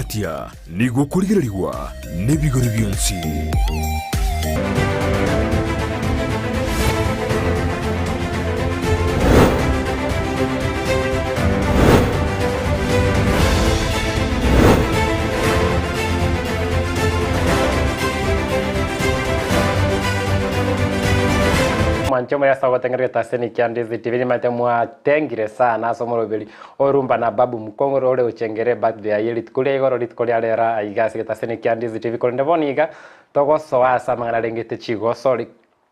Okobwatia nigo okorigererigwa nebigori bionsi. Mwanche omoyo ase ogotengerera etaseni kia Ndizi TV nimanyete mwatengire sana ase omoroberi Orumba na Babu Mukong'ore ore gochengera ebirthday yaye rituko ria igoro rituko ria rero aiga ase getaseni kia Ndizi TV korende bono iga togosoa ase amang'ana arengete chigosori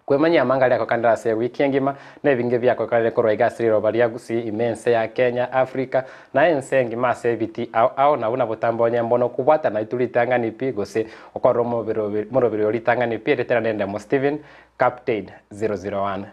kwemanyia amanga aria akokanire ase ewiki engima na ebinge biakokanire korwa iga ase riroba ria Gusii ime ense ya Kenya, Africa na ense engima ase ebiti ao ao na buna botambe onye mbono okobwatana naitwe ritang'ani pi gose okorora omoroberi oyo ritang'ani pi eritera nendemo Stephen Captain 001.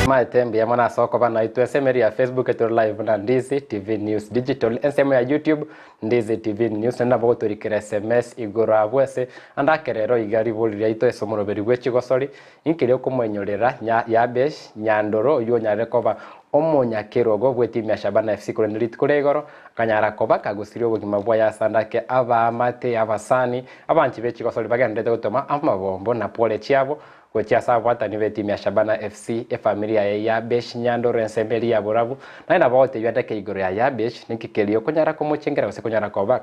Maete mbuya mono ase okoba naitwe ensemo eria ya Facebook etore live buna Ndizi TV News Digital, ensemo ya YouTube Ndizi TV News, naende nabo ogotorikera SMS igoro abwo ase ande akerero iga ribori riaito ase omoroberi bwe chigosori, inki okomoinyorera nya Yabesh Nyandoro oyio onyarire koba omonyakerogo bw'etimu ya Shabana FC korende rituko ria igoro akanyara koba kagosiria obogima bwaye ase ande ake abaamate, abasani, abanchi be chigosori bagendererete gotoma amabombo na pore chiabo Gochia ase ababwatani b'etimu ya Shabana FC, efamiri yaye Yabesh Nyandoro ensemo eria ya borabu, naye nabo agotebia ndeke igoro ya Yabesh, ninki keria okonyara komochengera gose konyara koba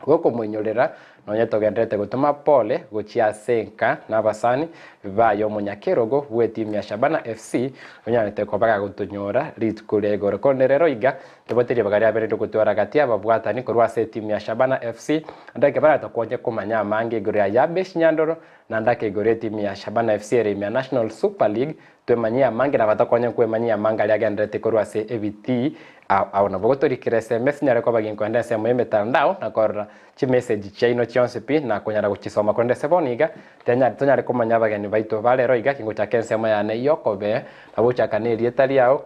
gokomoinyorera, nonye togendererete gotoma pole gochia ase enka na abasani baye omonyakerogo bw'etimu ya Shabana FC onyarete koba gagotonyora rituko ria igoro. Korende rero iga tobwate ribaga riabere ri'ogotwara gati y'ababwatani korwa ase etimu ya Shabana FC, ndeke baratokonye komanya amange igoro ya Yabesh Nyandoro Naende akaigora etimu ya Shabana FC ere ime ya National Super League, twemanyie amange na batokonye kwemanyia amange aria agendererete korwa ase ebitii ao ao. Nabo gotorikera SMS nyare koba ginkoenda ensemo y'emetandao na korora chimessage chiaino chionsi pi na konyara gochisoma korende ase bono iga tianyare tonyare komanya abageni baito ba rero iga kingochaka ensemo yane y'okobee nabo gochaka na erieta riao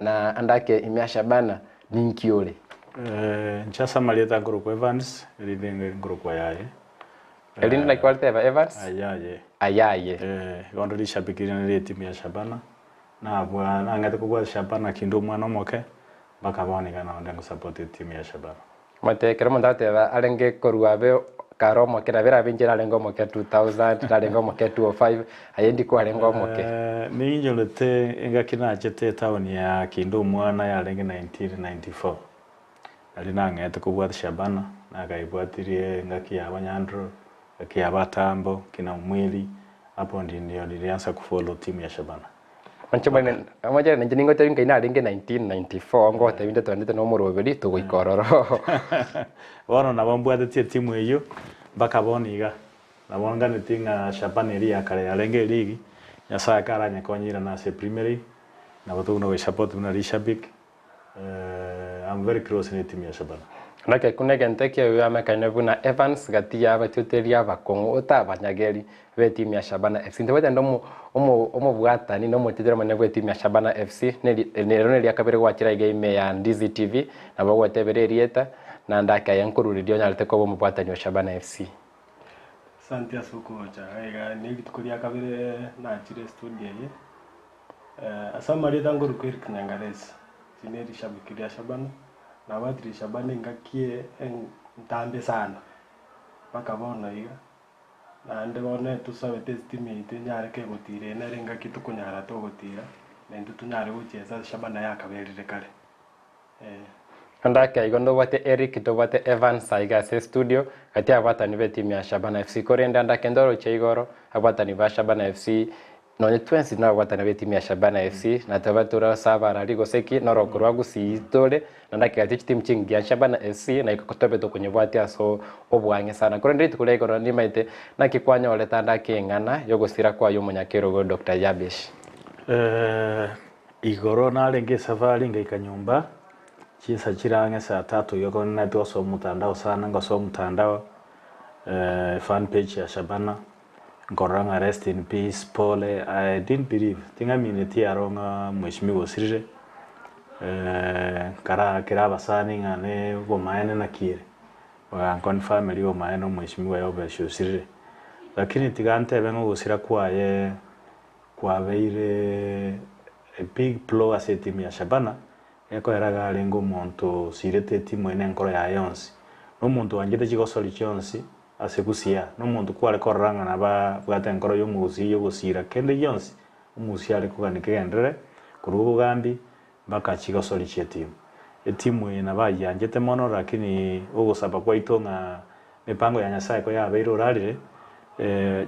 na ande ake ime ya Shabana ninki ore? Inche ase amarieta nkorokwa Evans, erinde nkorokwa yaye. Erinde naki gwariteba Evans? Ayaye. Ayaye. Eh, igo ndo rishabiki riane ria etimu ya Shabana, nabwa nang'ete kobua Shabana kinde omwana omoke, mpaka bono iga nonde ngosupport etimu ya Shabana. Omanyete ekero omonto agoteba arenge korwa abe kare omoke nabo erabe inche narenge omoke 2000, narenge omoke 205, aye ndi kwarenge omoke. Ninyorete engaki nachete etown ya kinde omwana yarenge 1994. Nario nang'ete kobwata Shabana, nakaibwatirie engaki ya abanyandro, engaki ya abatambo, kina Omweri, hapo ndio nilianza kufollow timu ya Shabana. Inche omonyene omonyene inche ningotebia nkai narenge 1994 ngotebia inde twendete na omoroberi togoika ororo. Bono nabo mbwatetie etimu eyio mpaka bono iga, nabo nganeti ng'a Shabana eria ya kare yarenge eligi, Nyasaye karanyekonye ase Premier League, nabo tokona goisupport buna rishabiki. I'm very close ne team ya Shabana. Naki ekio negento ekiya amekaine buna Evans gati y'abatioteria abakong'u otabanyageri b'etimu ya Shabana FC. Ntobwate naende omo omo omobwatani na omoteteri omonene bw'etimu ya Shabana FC neri ero neria kabere gwachire aiga ime ya Ndizi TV nabo ogwetebera erieta naende ake aye nkorureria onyarete koba omobwatani o Shabana FC. Asante ase okogocha iga ne rituko ria kabere nachire estudio eye. Ase amarieta nkorokwa Eric Nyangaresi, inche ne rishabiki ria Shabana, nabwatire Shabana engaki entambe sana, mpaka bono iga, naende bono etosabete estima yaito enyare kegotira eye nere engaki tokonyara togotira, naintwe tonyare gochiesa ase Shabana yakaberire kare, eh. Naende ake igo ndobwate Eric, ndobwate Evans aiga ase estudio, gati abwatani b'etimu ya Shabana FC. Korende ande ake ndoroche igoro, abwatani ba Shabana FC Nonye twensi nababwatani b'etimu ya Shabana FC na tobe tore ase abarari gose ki noroko rwa Gusii tore naende akegati chitimu chingiya Shabana FC na iko tobe tokonyebwatia ase obwang'e sana. Korende rituko ria igoro nimaete naki kwanyorete ande ake eng'ana yogosira kwaye omonyakerogo Doctor Yabesh. Igoro narenge esafari ngaika nyomba chinsa chire ang'e saa tatu iga korende naete gosoa omotandao sana ngosoa omotandao fan page ya Shabana. Nkorora ng'a rest in peace, pole, I didn't believe, ting'amineti aro ng'a mweshimiwa osirire, nkarakera abasani ng'a ne obomaene naki ere, baganconfirmeria obomaene omweshimiwa Yobesh osirire. Lakini tiga ntebe ng'a ogosira kwaye kwabeire a big blow ase etimu ya Shabana, Gekoera iga arenge omonto osirete etimu eye nenkoro yaye yonsi, na omonto oanchete chigosori chionsi ase Gusii, na omonto kware korora ng'a nabo abwate enkoro y'omogusii y'ogosiira kende gionsi omogusii are kogania kegenderere korwa obogambi mpaka chigosori chi'etimu. Etimu eye nabo ayianchete mono lakini ogosaba kwaito ng'a emepango ya Nyasae koyabeire orarire,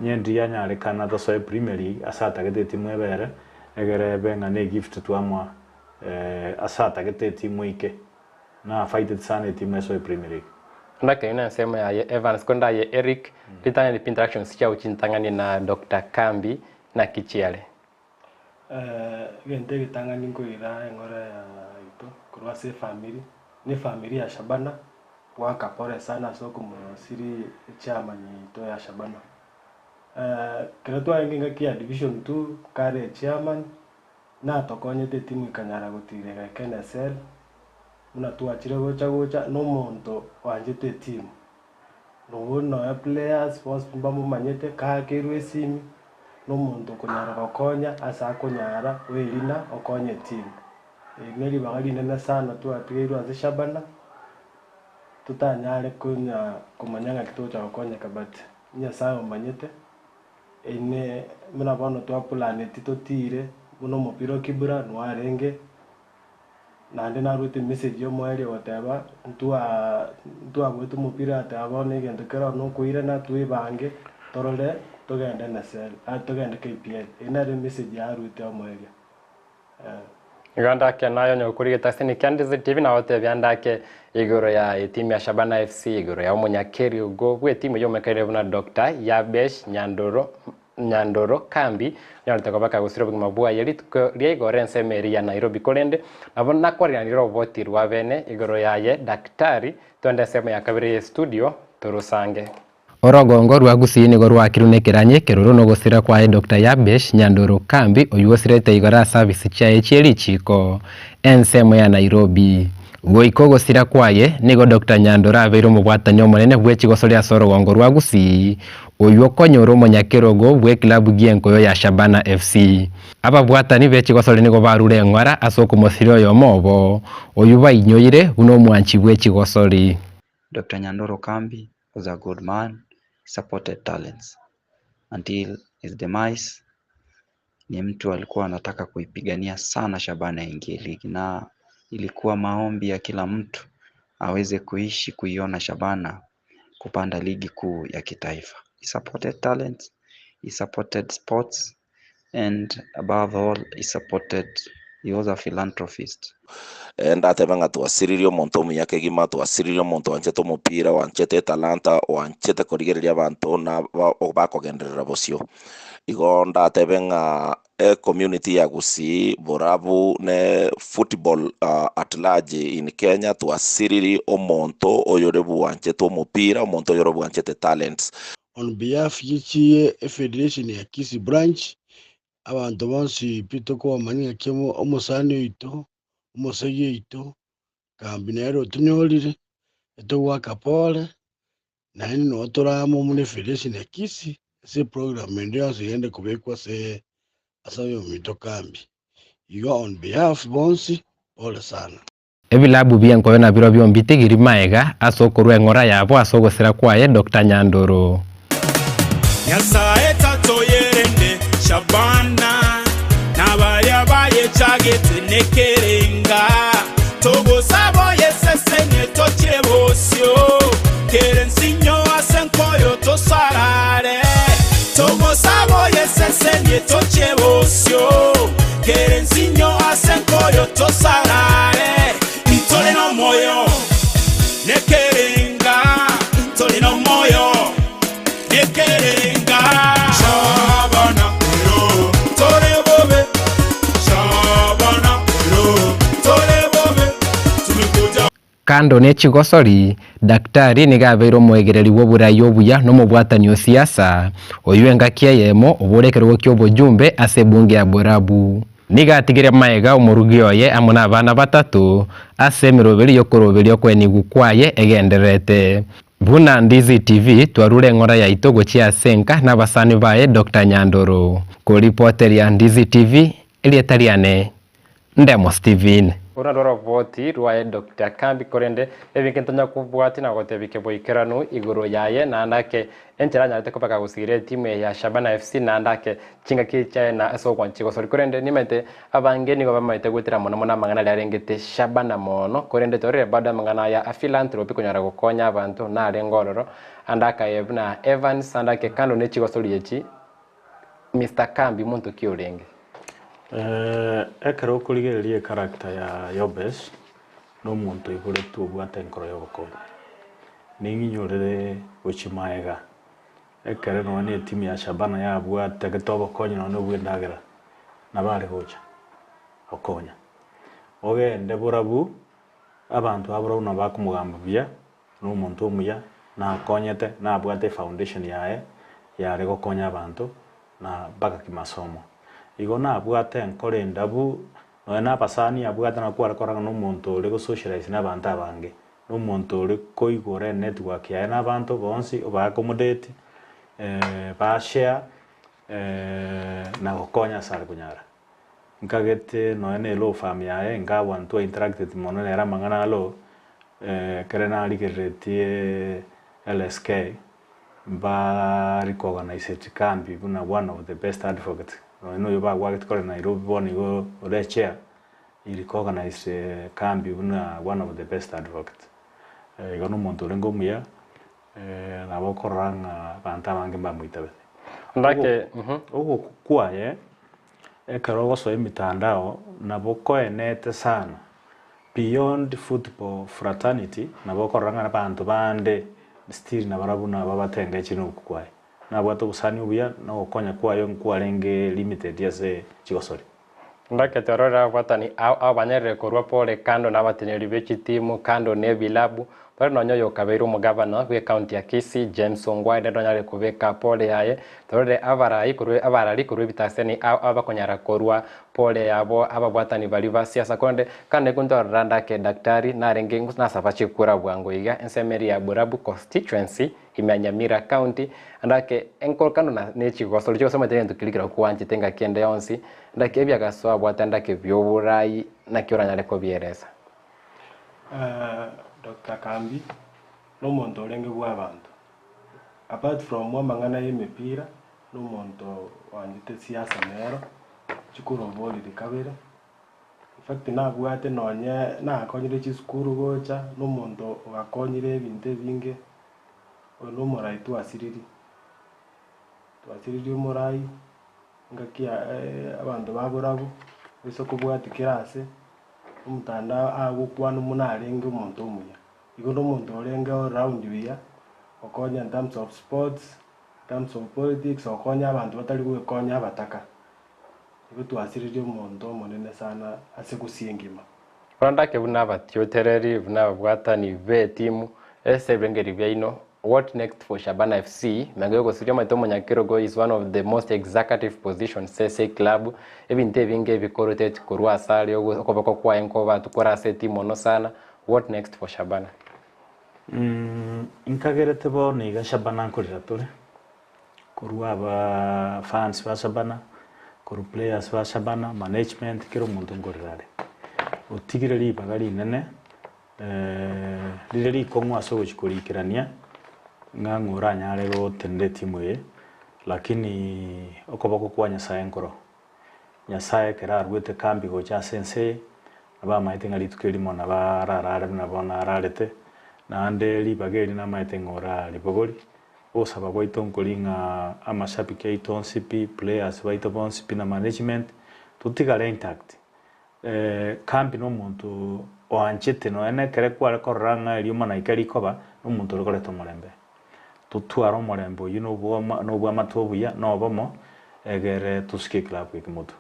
nyendi yanyarekana tosoe Premier League ase atagete etimu ebere, egere ebe ng'a negift twamoa. Ase atagete etimu eike, na afaitete sana etimu esoe Premier League. Ndake na ensemo yaye Evans korende aye Eric ritang'ani pi interactions chiao chintang'ani na Doctor Kambi naki chiare? Egento egetang'ani nkoira eng'ora yaito korwa ase efamiri, na efamiri ya Shabana, goaka pore sana ase okomosiri echairman yaito ya Shabana. Ekero twarenge engaki ya division two, kare echairman, Natokonyete etimu ekanyara gotiirera KNSL, buna twachire gocha gocha nomonto oanchete etimu. Nobo nonya players bonsi mbamomanyete kaakeirwe esimi, nomonto okonyara gokonya ase akonyara oerina okonye etimu. Eri ne ribaga rinene sana twatigeirwe ase Shabana, totanyare konya komanya ng'aki togocha gokonyeka but Nyasaye omanyete. Inee! Buna bono twapulaneti totiire buna omopira o Kibra nwarenge, naende naruete emessage y'omoerio goteba ntwa ntwabuete omopira ateba bono egento kere ororo nokoirana twebange torore togende NSL togende KPL. Eyio nere emessage yaruete omoerio. Igo ndake naye onye gokorigete ase Nikiandizi TV na gotebia ndake igoro ya etimu ya Shabana FC igoro ya omonyakerugo bw'etimu eyio omekaire buna Doctor Yabesh Nyandoro Nyandoro Kambi onyorete koba kagosira obogima bwaye rituko ria igoro ensemo eria ya Nairobi korende nabo nakwareranire oboti rwa bene igoro yaye Daktari twende ensemo ya kabere ye studio torusange. Orogongo rwa Gusii nigo rwakirwe nekeranya ekeroro nogosira kwaye Doctor Yabesh Nyandoro Kambi oywo osirete igoro ase afisi chiaye chie richiiko ensemo ya Nairobi. Goika ogosira kwaye, nigo Doctor Nyandoro abeire omobwatani omonene bwe chigosori ase orogongo rwa Gusii, oywo okonyora omonyakerogo bw'eklabu gi'enkoyo ya Shabana FC. Ababwatani be chigosori nigo barure eng'ora ase okomosiria oyomo obo, oywo bainyoire buna omwanchi bwe chigosori. Doctor Nyandoro Kambi was a good man, he supported talents until his demise. Ni mtu alikuwa anataka kuipigania sana Shabana aingie ligi, na ilikuwa maombi ya kila mtu aweze kuishi kuiona Shabana kupanda ligi kuu ya kitaifa. He supported talents, he supported sports and above all he supported, he was a philanthropist. Ndatebe ng'a twasiririe omonto omuya kegima, twasiririe omonto oanchete omopira, oanchete etalanta, oanchete korigereria abanto na bakogenderera bosio. Igo ndatebe ng'a ecommunity ya Gusii, borabu ne football at large in Kenya, twasiriri omonto oyore bwanchete omopira, omonto oyore bwanchete talents. On behalf ye chie efederation ya Kisii branch, abanto bonsi pi tokobamanya ng'aki omosani oito, omosegi oito, Kambi nere otonyorire, etogoaka pole, naende noo tore amo buna efederation ya Kisii, ase eprogram ende yonsi egende kobekwa ase ase oyominto Kambi. Igo on behalf bonsi, pole sana. Ebilabu bi'enkoyo nabirobio mbitigiri maega ase okorua eng'ora yabo ase ogosira kwaye Doctor Nyandoro. Nyasae tatoyerende Shabana, na baria bayechagete nekerenga. Togosaba oyesesenie tochie bosio, kere nsinyo ase nkoyo tosarare. Togosaba oyesesenie tochie bosio, kere nsinyo ase nkoyo tosarare. Intore nomoyo nekerenga, intore nomoyo nekerenga. Shabana ero tore bobe, Shabana ero tore bobe, tumekuja. Kando ne chigosori, Daktari nigo abeire omoegereri bw'oborai obuya na omobwatani o siasa, oyio engaki eyemo obore ekerogo ki'obojumbe ase ebunge ya Borabu. Nigo atigire magega omorugi oye amo nabana batato ase emeroberi y'okoroberia okwenigwa kwaye egendererete. Buna Ndizi TV twarure eng'ora yaito gochia ase enka nabasani baye Doctor Nyandoro. Koripoteria Ndizi TV, erieta riane Ndemo Steven. Oro narwo oroboti rwaye Doctor Kambi korende ebinge ntonya kobwatia na gotebia keboikeranu igoro yaye naende ake enchera anyarete koba kagosigira etimu eye ya Shabana FC naende ake chingaki chiaye na ase ogwancha gosori korende nimanyete abange nigo bamaete goetera mono mono amang'ana aria arengete Shabana mono korende torire bado amang'ana aya a philanthropy konyara gokonya abanto narenge ororo ande akaye buna Evans ande ake kando ne chigosori echi Mister Kambi monto ki orenge? Ekero okorigereria echaracter ya Yobes, na omonto oiboretwe obwate enkoro y'obokonyi. Ning'inyorere gochia magega, ekero nonya na etimu ya Shabana yabwatagete obokonyi nonya na obwa endagera, nabo are gocha gokonya. Ogende borabu, abanto ba borabu nabo bakomogamba buya, na omonto omuya, nakonyete, nabwate efoundation yaye yare gokonya abanto na mpaka kimasomo. Igo nabwate enkoro endabu, nonya na abasani abwate nabo kware korora ng'a nomonto ore gosocialize na abanto abange, na omonto ore koigora enetwork yaye na abanto bonsi oba accommodate, bashare na gokonya ase are konyara. Nkagete nonya ne law firm yaye ingawa ntwa interacted mono nere amang'ana a law, ekere narigereretie LSK mba recognizeti Kambi buna one of the best advocates nonya noyo bagwagete kore Nairobi bono igo ore chair he recognized Kambi buna one of the best advocates. Igo na omonto orenge omuya nabo okorora ng'a abanto abange mbamoitabete. Ndake. Ogokwa kwaye Ekero ogosoa emitandao nabo koenete sana beyond football fraternity nabo okorora ng'a abanto bande still nabarabwo nabo batengeche na okwo kwaye. Nabwate obosani obuya na ogokonya kwaye nkwarenge limited ase chigosori. Ndakete orore ababwatani ao abanyarire korwa pore kando na abateneneri be chitimu kando ne ebilabu Bare nonya oyo okabeire omogavana bw'ecounty ya Kisii, James Ongwae nere onyare kobeka pole yaye, torore abarai korwa abarari korwa ebitaseni ao abakonyara korwa pole yabo ababwatani baria ba siasa korende kande ntorora ndake daktari narenge nasaba chikura bwango iga ensemo eria ya Borabu constituency ime ya Nyamira county ndake enkorokano na nechigosori chigosomete egento keria keria kwanchete engaki ende yonsi ndake ebiagaso abwate ndake bioborai naki oranyare kobieresa. Doctor Kambi nomonto orenge bw'abanto. Apart from amang'ana y'emepira, nomonto oanchete siasa nero, chikura oborire kabere. In fact nabwate nonye nakonyire chisukuru gocha, nomonto ogakonyire ebinto ebinge, oyo nomorai twasiriri, twasiriri omorai. Engaki abanto ba borabu, ase okobwatia kera ase, omotandao agokwana buna arenge omonto omuya. Igo nomonto orenge all round buya, okonya in terms of sports, in terms of politics, okonya abanto batari goekonya abataka. Igo twasiririe omonto omonene sana ase gusii engima. Korende ake buna abatiotereri, buna ababwatani b'etimu, ase ebirengererio biaino, What next for Shabana FC? Magega y'ogosiria omoito omonyakerogo is one of the most executive positions ase eclub, ebinto ebinge ebikorotet korwa ase are okoboko kwaye nkoba kore ase etimu mono sana, what next for Shabana? Nkagerete bono iga Shabana nkorera tore, korwa aba fans ba Shabana, korwa players ba Shabana, management, kera omonto nkorera are. Otigire ribaga rinene. Rire rikong'u ase ogochia korikerania, ng'a ng'o oranyare gotenena etimu eye, lakini okoboko kwa Nyasae nkoro. Nyasae ekero aruete kambi gocha ase ense eye, nabo amaete ng'a rituko erimo nabo ararare buna bono ararete, naende ribaga eri namaete ng'a oraribogori, ogosaba gwaito nkori ng'a amashabiki aito onsi pi, players baito bonsi pi na management, totigare intact. Kambi nomonto oanchete nonya nekere kware korora ng'a eriomana ike rikoba, nomonto ore koreta omorembe. Totware omorembe oyio na obwamate obuya na obomo, egere tosuke ekilabu eke motwe.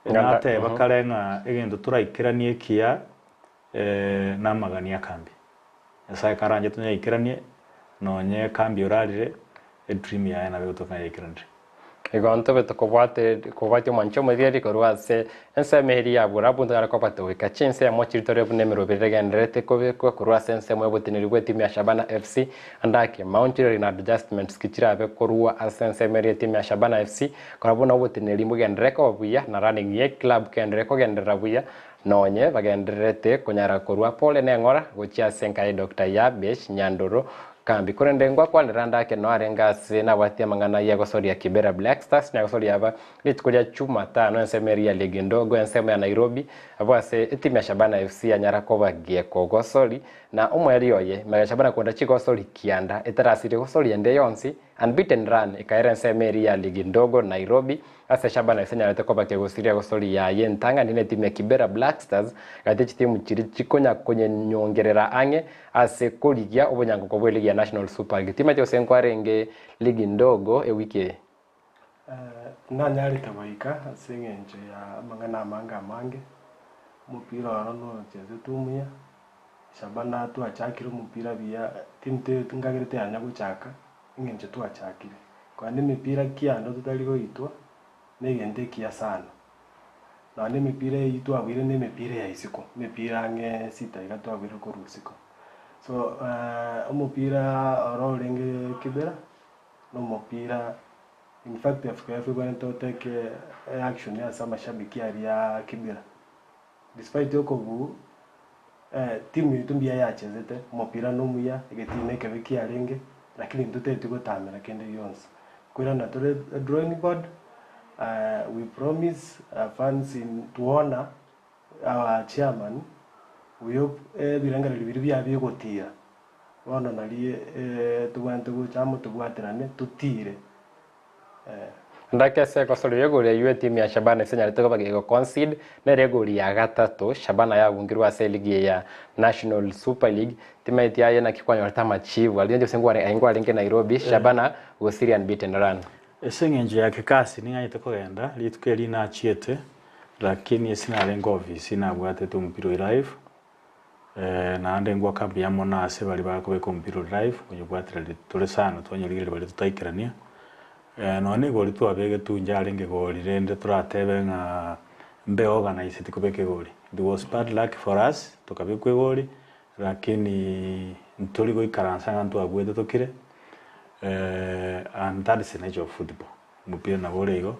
Nateba kare ng'a egento toraikeranie ekiya. Namagani akambi. Nyasae karanche tonyaikeranie, nonye ekambi orarire, edream yaye nabo egotoka ng'a yaikeranire. Igo ntobe tokobwate kobwatia omwancho omorieri korwa ase ensemo eria ya borabu ntonyare koba togoika chinsemo chiria tore buna emeroberi egendererete kobekwa korwa ase ensemo y'oboteneneri bw'etimu ya Shabana FC andake maonchoreri na adjustments ki chirabe korwa ase ensemo eria y'etimu ya Shabana FC korwa buna oboteneneri mbogenderere koba buya na running ye club kegenderere kogenderera buya Nonye bagendererete konyara korua pole neng'ora gochia ase enka ye Doctor Yabesh Nyandoro Kambi. Korende ngwakwanera ande ake noare arenge ase nabwatie amang'ana y'egosoria Kibera Black Stars nagosoria aba rituko ria Chumatano ensemo eria ya ligi ndogo ensemo ya Nairobi abwo ase etimu ya Shabana FC yanyara koba gekogosori na omoerio oye magega Shabana konda chigosori kianda etarasirie gosoria ende yonsi Unbeaten run ekaera ensemo eria ya ligi ndogo Nairobi ase Shabana ase enyarete koba kegosiria gosori yaye entang'ani ne etimu ya Kibera Black Stars gati chitimu chiria chikonya konyenyongerera ang'e ase korigia obonyangoka bwe ligi ya National Super League. Timanyeti gose nkwarenge ligi ndogo ewiki eye. Tinanyarete goika ase eng'encho ya amang'ana amange amange, omopira oro nochesete omuya, Shabana twachakire omopira buya, timu nkagere tiyanya gochaka, eng'encho twachakire. Korende emepira kianda totari goitwa, na egento ekiya sana. Nonya emepira eyio twabuire na emepira ya isiko, emepira ang'e sita iga twabuire korwa isiko. So omopira oro orenge kibera, na omopira in fact FKF ebwenerete totake action ase amashabiki aria kibera. Despite okobuu, timu yaito mbuya yachezete, omopira nomuya, egetii na ekebe kiarenge, lakini ntoteti gotamera kende gionsi. Nkoirana tore drawing board, we promise fans in to honour our chairman, we hope ebirengererio biria biaye bigotira, bono nario tobwenerete gocha amo tobwaterane totire. Ndake ase egosori y'egori eyio etimu ya Shabana ase enyarete koba gego concede nere egori ya gatato Shabana yabungirwe ase eligi eye ya National Super League timaeti aye naki kwanyorete amachibu aria gose ngware aye ngwarenge Nairobi Shabana gosiria unbeaten run. Ase eng'encho ya kekasi ning'anyete kogenda rituko eri nachiete lakini ase narenge ofisi nabwatete omopira oyo live Naende ngoaka mbuya mono ase baria bakobeka omopira ore live, konyobwatereria tore sana twanyorigereria baria totaikerania. Nonya na egori twabegetwe inche arenge egori rende toratebe ng'a mbe organized kobeka egori. It was bad luck for us tokabekwa egori, lakini ntori goikaransa ng'a ntwabuete tokire, and that is the nature of football. Omopira nabo ore igo,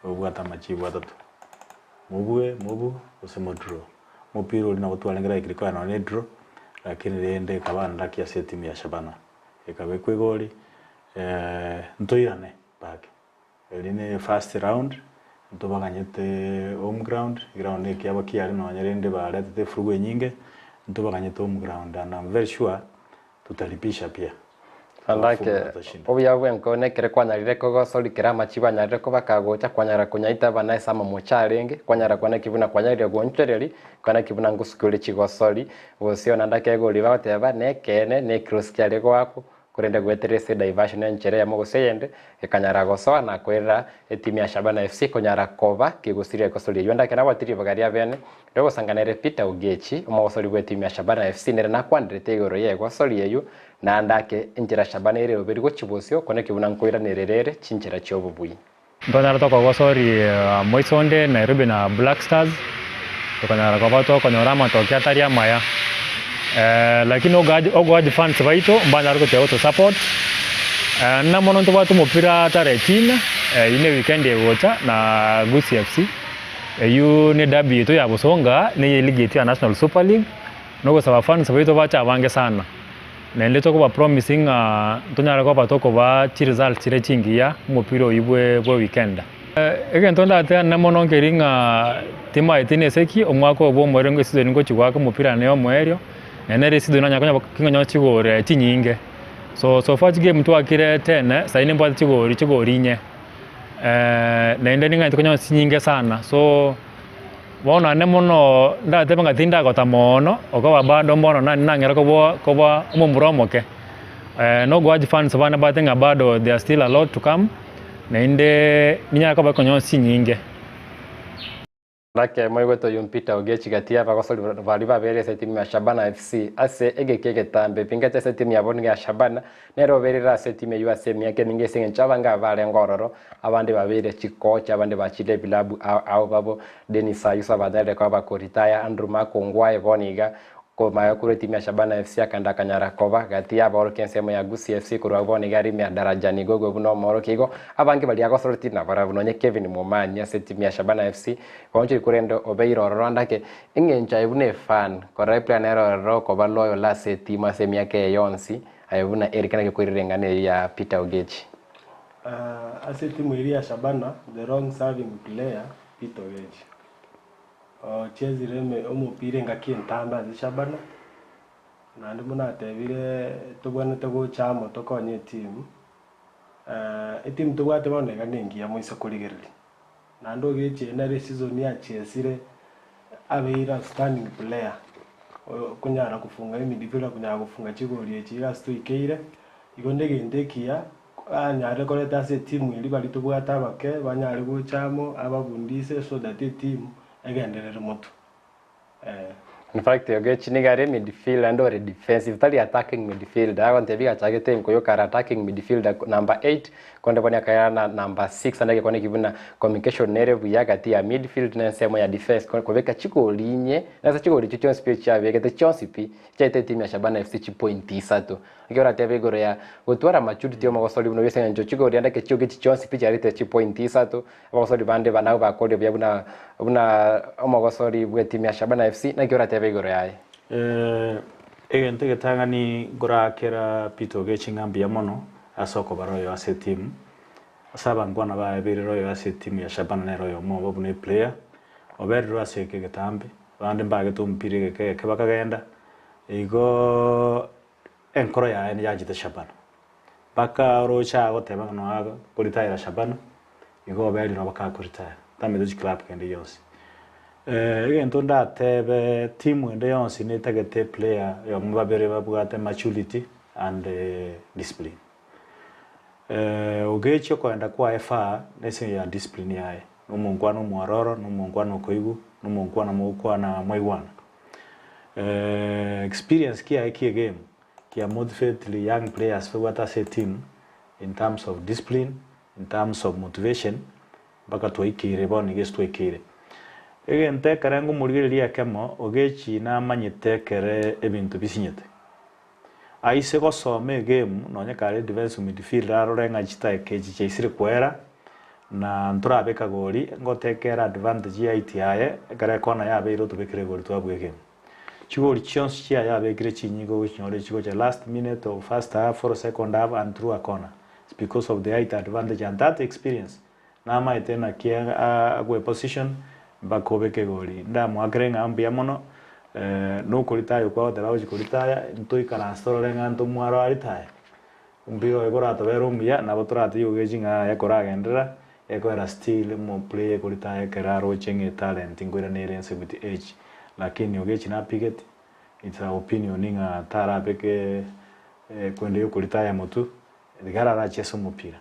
obwate amachibu atato, mobue, mobu, gose modraw. Omopira oria nabo twarenge likely konya nonya ne draw, lakini rende ekaba unlucky ase etimu ya Shabana. Ekabekwa egori, ntoirane back. Eri ne first round, ntobaganyete home ground, eground na ekiabo kiare nonya rende baretete efurugu enyinge, ntobaganyete home ground and am very sure tutalipisha pia. Andake obuya bw'enko nekere kwanyarire kogosori kera amachibo anyarire koba kagocha kwanyara konyaita abana ase amamocho arenge kwanyara kwana ki buna kwanyarire gonchoreri kwana ki buna ngosuki ore chigosori gose one andake egori bagoteba nekeene nekirosi kiare goakwa korende goetera ase diversion enchera eyemo gose eyende gekanyara gosoa na koirera etimu ya Shabana FC konyara koba kegosiria egosori eyio andake nabwate ribaga ria bene Riogosanga nere Peter Ogechi, omogosori bw'etimu ya Shabana FC nere nakwanderete igoro y'egosori eyio, naende ake enchera Shabana ere obe rigochia bosio, koneki buna nkoiranerera ere chinchera chi'obobui. Ntonyare tokogosori moiso onde Nairobi na Black Stars, tokanyara koba tokonyora amatokeo atari amaya, lakini ogoaji fans baito mbanyare gotiga goto support, na mono ntobwate omopira tarehe tine, eyio ne weekend egocha na Gusii FC. Eyio ne derby yaito ya bosonga, neye eligi yaito ya National Super League, na ogosaba fans baito bache abange sana. Naende tokoba promise ng'a ntonyare koba tokobaa chiresults chire chingiya omopira oyio bwe bwe weekend. Egento ndateane mono nkeri ng'a timaeti neseki, omwaka oyo bwa omoerio eseason ngochi goaka omopira naye omoerio, naende nere eseason nanyare konya king'onye chigori chinyinge. So so far chigame twakire ten, saii nimbwate chigori chigori inye. Naende ning'anyete konyora chinyinge sana, so bono naende mono ndatebe ng'a tindagota moono, okoba bado mbono nane nang'era koboa koba omomura omoke. Nogoachi fans bane mbate ng'a bado there still a lot to come, naende ninyare koba konyora chinyinge. Nake moigwete oyio Peter Ogechi gati y'abagosori baria babere ase etimu ya Shabana FC ase egeka egetambe epingete ase etimu yabo nigo ya Shabana nere oberire ase etimu eyio ase emiaka eminge ase eng'encho abange aba barenge ororo abande babeire chikocha abande bachire ebilabu ao ao babo Dennis Ayuso abanyarire koba bakoritaya Andrew Makongwae bono iga Komanya korwa etimu ya Shabana FC akenda akanyara koba gati y'abaorokia ensemo ya Gusii FC korwa abwo bono iga arime ya Darajani Gogwe buna omoorokia igo abange baria agosoreti nabarabwo nonye Kevin Momanyi ase etimu ya Shabana FC baonchori korende obeire ororo ande ake eng'encho aye buna efan korora eplayer nere ororo okoba loyal ase etimu ase emiaka eye yonsi aye buna Eric naki okoirera eng'ana eyio ya Peter Ogechi. Ase etimu eria ya Shabana the long serving player Peter Ogechi. Ochesire omopira engaki entambe ase Shabana, naende buna atebire tobwenerete gocha amo tokonye etimu, etimu tobwate bono iga nengiya moise korigereria. Naende ogechi nere eseason achesire abeire outstanding player, okonyara kofunga emidfielder konyara kofunga chigori echi iga ase toikeire, igo negento ekiya. Anyare koreta ase etimu eria baria tobwate abake banyare gocha amo ababundise so that etimu egenderere motwe. Eh. In fact Ogechi nigo are midfielder naende ore defensive tari attacking midfielder agontebia iga achagete enkoyo kare attacking midfielder number 8 konde bono akairana na number 6 naende egekone eki buna communication nere buya gati ya midfield na ensemo ya defense kobeka chigoli inye nase chigoli echio chionsi pi echiabegete chionsi pi Chiaete etimu ya Shabana FC chipointi isato. Ekero oratebe igoro ya gotwara maturity omogosori buna oyio ase eng'encho chigori ande ekechio gechi chionsi pi chiarete chipointi isato, abagosori bande aba nabo bakorire buya buna buna omogosori bw'etimu ya Shabana FC, naki oratebe igoro yaye? Egento egetang'ani nkorakera Peter Ogechi ng'a mbuya mono ase okobara oyo ase etimu. Ase abankwana baye berire oyo ase etimu ya Shabana nere oyomo obo buna eplayer, oberirwe ase eke egetambe. Abande mbagete omopira egeka egeke bakagenda, igo enkoro yaye niyanchete Shabana. Mpaka oroche agoteba ng'a noa koritayera Shabana, igo oberire obo kakoritaya, tamanyete chiclub kende gionsi. Egento ndatebe team ende yonsi netagete eplayer oyomo babere babwate maturity and discipline. Ogechi okoenda kwaye far nese ya discipline yaye, na omonkwana omwororo, na omonkwana okoigwa, na omonkwana mogokwana mwaigwana. Experience kiaye kia egame kia motivate young players babwate ase eteam in terms of discipline, in terms of motivation, mpaka twaikeire bono iga ase twaikeire. Egento ekere ngomorigereria ekemo, Ogechi namanyete ekere ebinto bisinyete. Aise gosoma egemu nonye kare defensive midfielder arore ng'a chidakika echi chiaisire koera na ntorabeka gori ngotekere advantage ya height yaye ekero ekona yabeire otobekere egori twabua egemu. Chigori chionsi chiaye abekire chinyinge ogochinyora echigocha last minute of first half or second half and through a corner it's because of the height advantage and that experience Namaete naki agwe position mpaka obeke egori. Ndamoakere ng'a mbuya mono, nokoritaya okwo agoteba agochia koritaya, ntoikaranse torore ng'a ntomwaro aritaya. Mbuya oye koratobere omuya, nabo toratige ogechi ng'a aye koragenderera, ekoera still omoplayer ekoritaya ekero aroche ng'a etalent nkoirana ere ense with age. Lakini ogechi napigeti, it's our opinion ng'a tarabeke kwenda yokoritaya motwe, iga ararache ase omopira.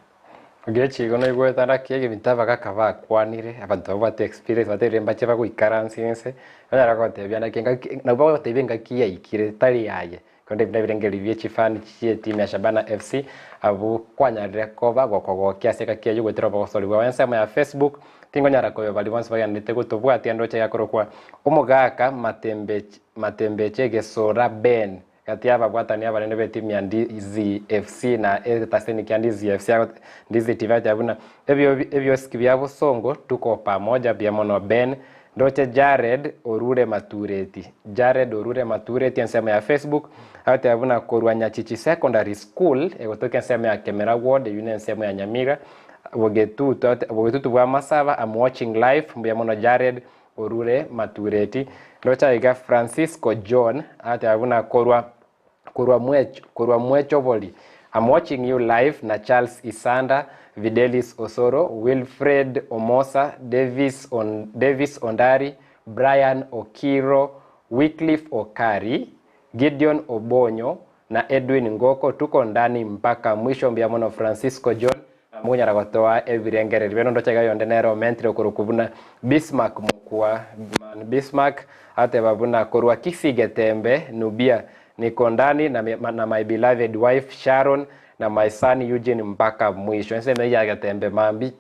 Ogechi igo noigwete naki ebinto abagaka bakwanire, abanto babwate experience baterire mbache bagoikaransa inse, banyare gotebia naki engaki nabo bagotebia engaki yaikire tari aye, korende ebinto ebirengererio bie chifan chie etimu ya Shabana FC, abwo kwanyarire koba gokogokia ase engaki eyio goetera obogosori bwao ensemo ya Facebook, tingonyara koywa baria bonsi bagendererete gotobwatia ndoche gakorokwa omogaka Matembech Matembeche Gesora Ben. Gati y'ababwatani abanene b'etimu ya Ndizi FC na egetaseni kia Ndizi FC ago Ndizi TV agoteba buna ebio ebiosiki bia bosongo tuko pamoja buya mono Ben ndoche Jared orure matureti Jared orure matureti ensemo ya Facebook agoteba buna korwa Nyachichi Secondary School egotoka ensemo ya Kemera Ward eyio nensemo ya Nyamira Bogetutu Bogetutu bwa Masaba am watching live mbuya mono Jared Orure matureti. Ndoche aiga Francisco John agateba buna korwa korwa mwe korwa mwechobori I'm watching you live na Charles Isanda, Videlis Osoro, Wilfred Omosa, Davis On Davis Ondari, Brian Okiro, Wycliffe Okari, Gideon Obonyo na Edwin Ngoko tuko ndani mpaka mwisho mbuya mono Francisco John. Mokonyara gotoa ebirengererio biaino ndoche iga oyonde nere omentire okorokwa buna Bismark Mokua man Bismark ateba buna korwa Kisii Getembe Nubia niko ndani na, na my beloved wife Sharon na my son Eugene mpaka mwisho. Ensemo eyio ya Getembe mambi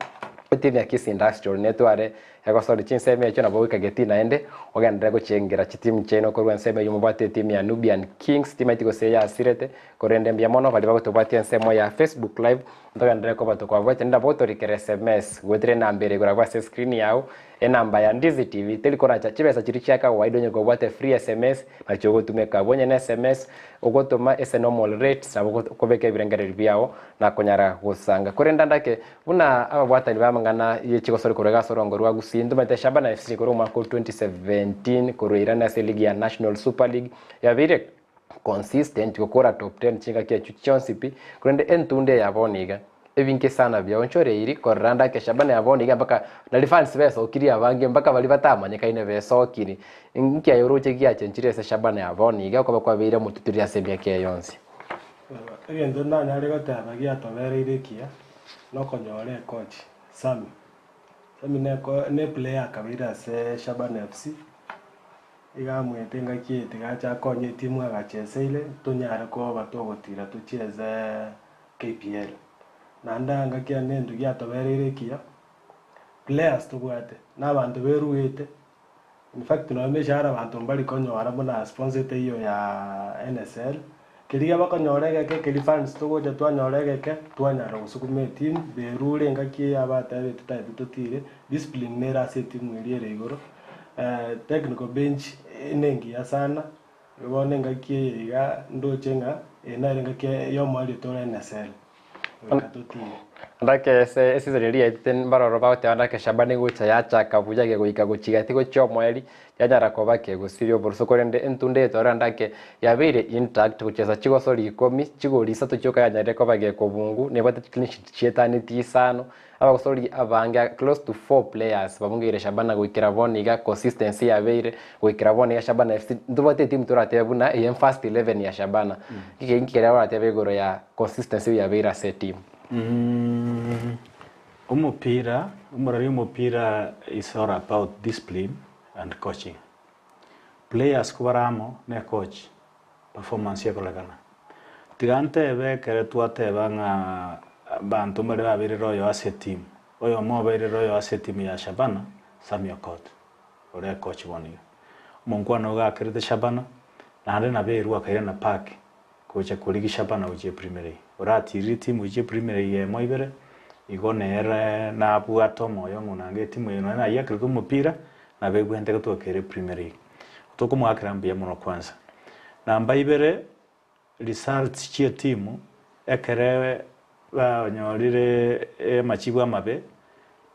etimu ya Kisii Industrial netware egosori chinsemo echio nabo goika getii naende ogenderere gochengera chitimu chiaino korwa ensemo eyio mobwate etimu ya Nubian Kings timaeti gose yasirete korende mbuya mono baria bagotobwatia ensemo ya Facebook live Ntogenderere koba tokwabwate nabo otorikere sms goetera enamba ere igoro abwo ase escreen yao, enamba ya Ndizi TV teri koracha chibesa chiria chia kawaida onye kobwate free sms nachio ogotumeka abwo onye ne sms ogotoma ase normal rates nabo okobeka ebirengererio biao na konyara gosanga. Korende andake buna ababwatani ba amang'ana ye chigosori korwa iga ase orongo rwa Gusii ntomanyete Shabana FC korwa omwaka o 2017 korwa Irani ase eligi ya National Super League yabeire consistent gokora top ten chingaki echio chionsi pi, korende entunde eye ya bono iga, ebinge sana biaonchoreiri korora ndake Shabana ya bono iga mpaka nari fans besokirie abange mpaka baria batamanyekaine besokiri. Inki aye oroche giachenchire ase Shabana ya bono iga okoba kwabeire omotuturiri ase emiaka eye yonsi? Egento ndanyare goteba giatobereire ekiya, nokonyora ekochi, Sammy. Sammy neko ne player akabeire ase Shabana FC. Iga amoete engaki eye tiga ache akonye etimu agacheseire tonyare koba togotira tochieze KPL. Naende engaki eye nento giatobereire ekiya, players tobwate, na abanto beruete, in fact nonye emeshahara abanto mbari konyora buna sponsor teiyo ya NSL, keria bakonyora egeke keria funds togocha twanyora egeke, twanyara gosukuma etimu, berure engaki eye abatebeti totagete totire, discipline nere ase etimu eria ere igoro. Technical bench nengiya sana, igo bono engaki eye iga ndoche ng'a eye nere engaki y'omoerio tore NSL, goika totire. Ndake ase eseason eria yaetete mbaroro bagoteba ndake Shabana egocha yachaka buya gegoika gochia gati gochia omoeri yanyara koba kegosiria oboroso korende entunde eye twarora ndake yabeire intact gochesa chigosori ikomi chigori isato chioka yanyarire koba gekobungu nebwate chiclean sheet chietanetie isano Abagosori abange close to four players babungeire Shabana goikera bono iga consistency yabeire goikera bono iga Shabana FC ntobwate etimu toratebe buna eye first 11 ya Shabana. Inki inki keria oratebe igoro ya consistency yabeire ase etimu? Omopira, omorari omopira is all about discipline and coaching. Players kobare amo ne coach performance ekorekana. Tiga ntebe ekere twateba ng'a abanto mbare babeire royal ase etimu, oyomo obeire royal ase etimu ya Shabana, Sammy Okot, ore ecoach bono iga. Omonkwana ogo akerete Shabana, naende naberwe akairana park gocha korigia Shabana gochia Premier League. Oratirire etimu gochia Premier League eyemo ibere, igo nere nabwate omoyo ng'a onange etimu eye nonye nayiakerete omopira, nabo ebwenerete gotoka ere Premier League. Tokomoakera mbuya mono kwanza. Namba ibere, results chi'etimu ekere banyorire amachibu amabe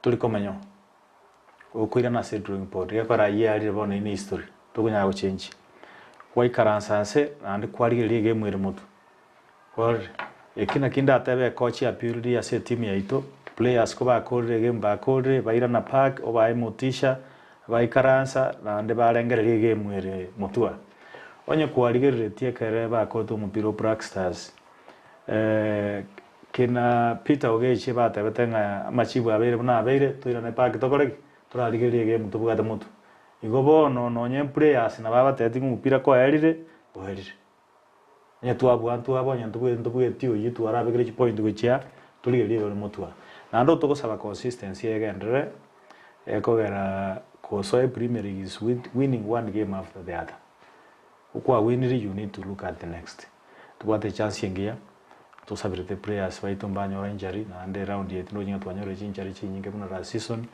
tori komenya oo. Okoirana ase drawing board gekogera ayio yarire bono eyio ne history tokonyara gochenjia. Gwaikaransa nse naende kwarigereria egame ere motwe, kwarorire eki naki ndatebe ekochi ya purely ase etimu yaito, players kobakorire egame bakorire bairana park obae motisha Baikaransa naende barengereria egemu ere motwe. Onye kwarigereretie ekere bakorete omopira o Black Stars, kina Peter Ogechi batebete ng'a amachibu abeire buna abeire, toirane park tokore ki? Torarigererie egemu tobwate motwe. Igo bono nonye players nabo abatebetie ng'a omopira koerire, oerire. Onye twabua ntwaba onye ntobweti ntobweti oyio twarabekire chipoint gochia torigererie ore motwe. Naende otogosaba consistency egenderere ekogera kosoa epremier league is winning one game after the other. Okwawinire you need to look at the next. Tobwate echance engiya tosaberete players baito mbanyora injury naende eround eye tindonye ng'a twanyorire chinjury chinyinge buna last season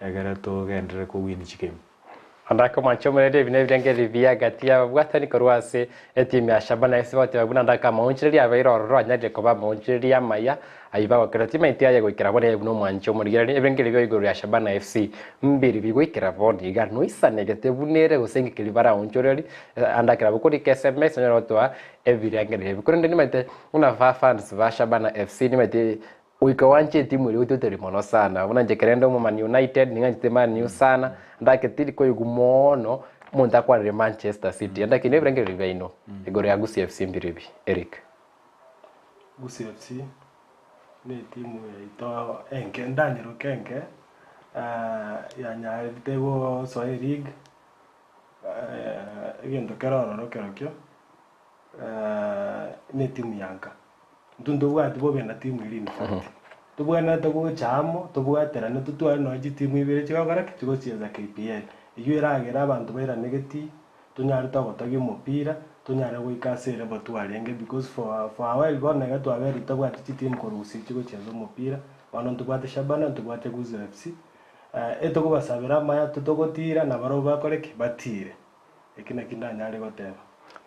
egere togenderere kowin chigame. Andake omwanche omorende ebi nebirengererio biya gati y'ababwatani korwa ase etimu ya Shabana FC bagoteba buna Andake amaonchoreria abeire ororo anyarire koba amaonchoreria amaya ayio bagokera timaiti aye goikera bono aye buna omwanche omorigereria ebirengererio bia igoro ya Shabana FC mbiri bigoikera bono iga noisanegete buna ere gose inki keria baraonchoreri Andake nabo korika sms onyore gotoa ebirengererio ebi korende nimaete buna ba fans ba Shabana FC nimaete Goika wanche etimu eria oteteri mono sana. Buna inche ekero inde omo Man United, ning'anchete Man U sana, ndake tindi koigwa moono omonto akwarire Manchester City. Ndake inwe ebirengererio biaino igoro ya Gusii FC mbire ebi? Eric. Gusii FC Na etimu yaito enke, ndanyeroke enke, yanyarete gosoa eleague, egento kere ororo kerokio, na etimu ya nka. Intwe ntobwati bobe na timu eria in fact. Tobwenerete gocha amo, tobwaterane totware nonye chitimu ibere chigokora ki? Chigochiesa KPL. Eyio eragere abanto bairane getii, tonyare togotogia omopira, tonyare goika ase elevel twarenge because for for a while bono iga twaberire totabwati chitimu korwa gusii chigochiesa omopira, bono ntobwate Shabana, ntobwate Guzo FC, etokobasabera amaya totogotira nabarobwo bakore ki? Batire. Eki nakio ndanyare goteba.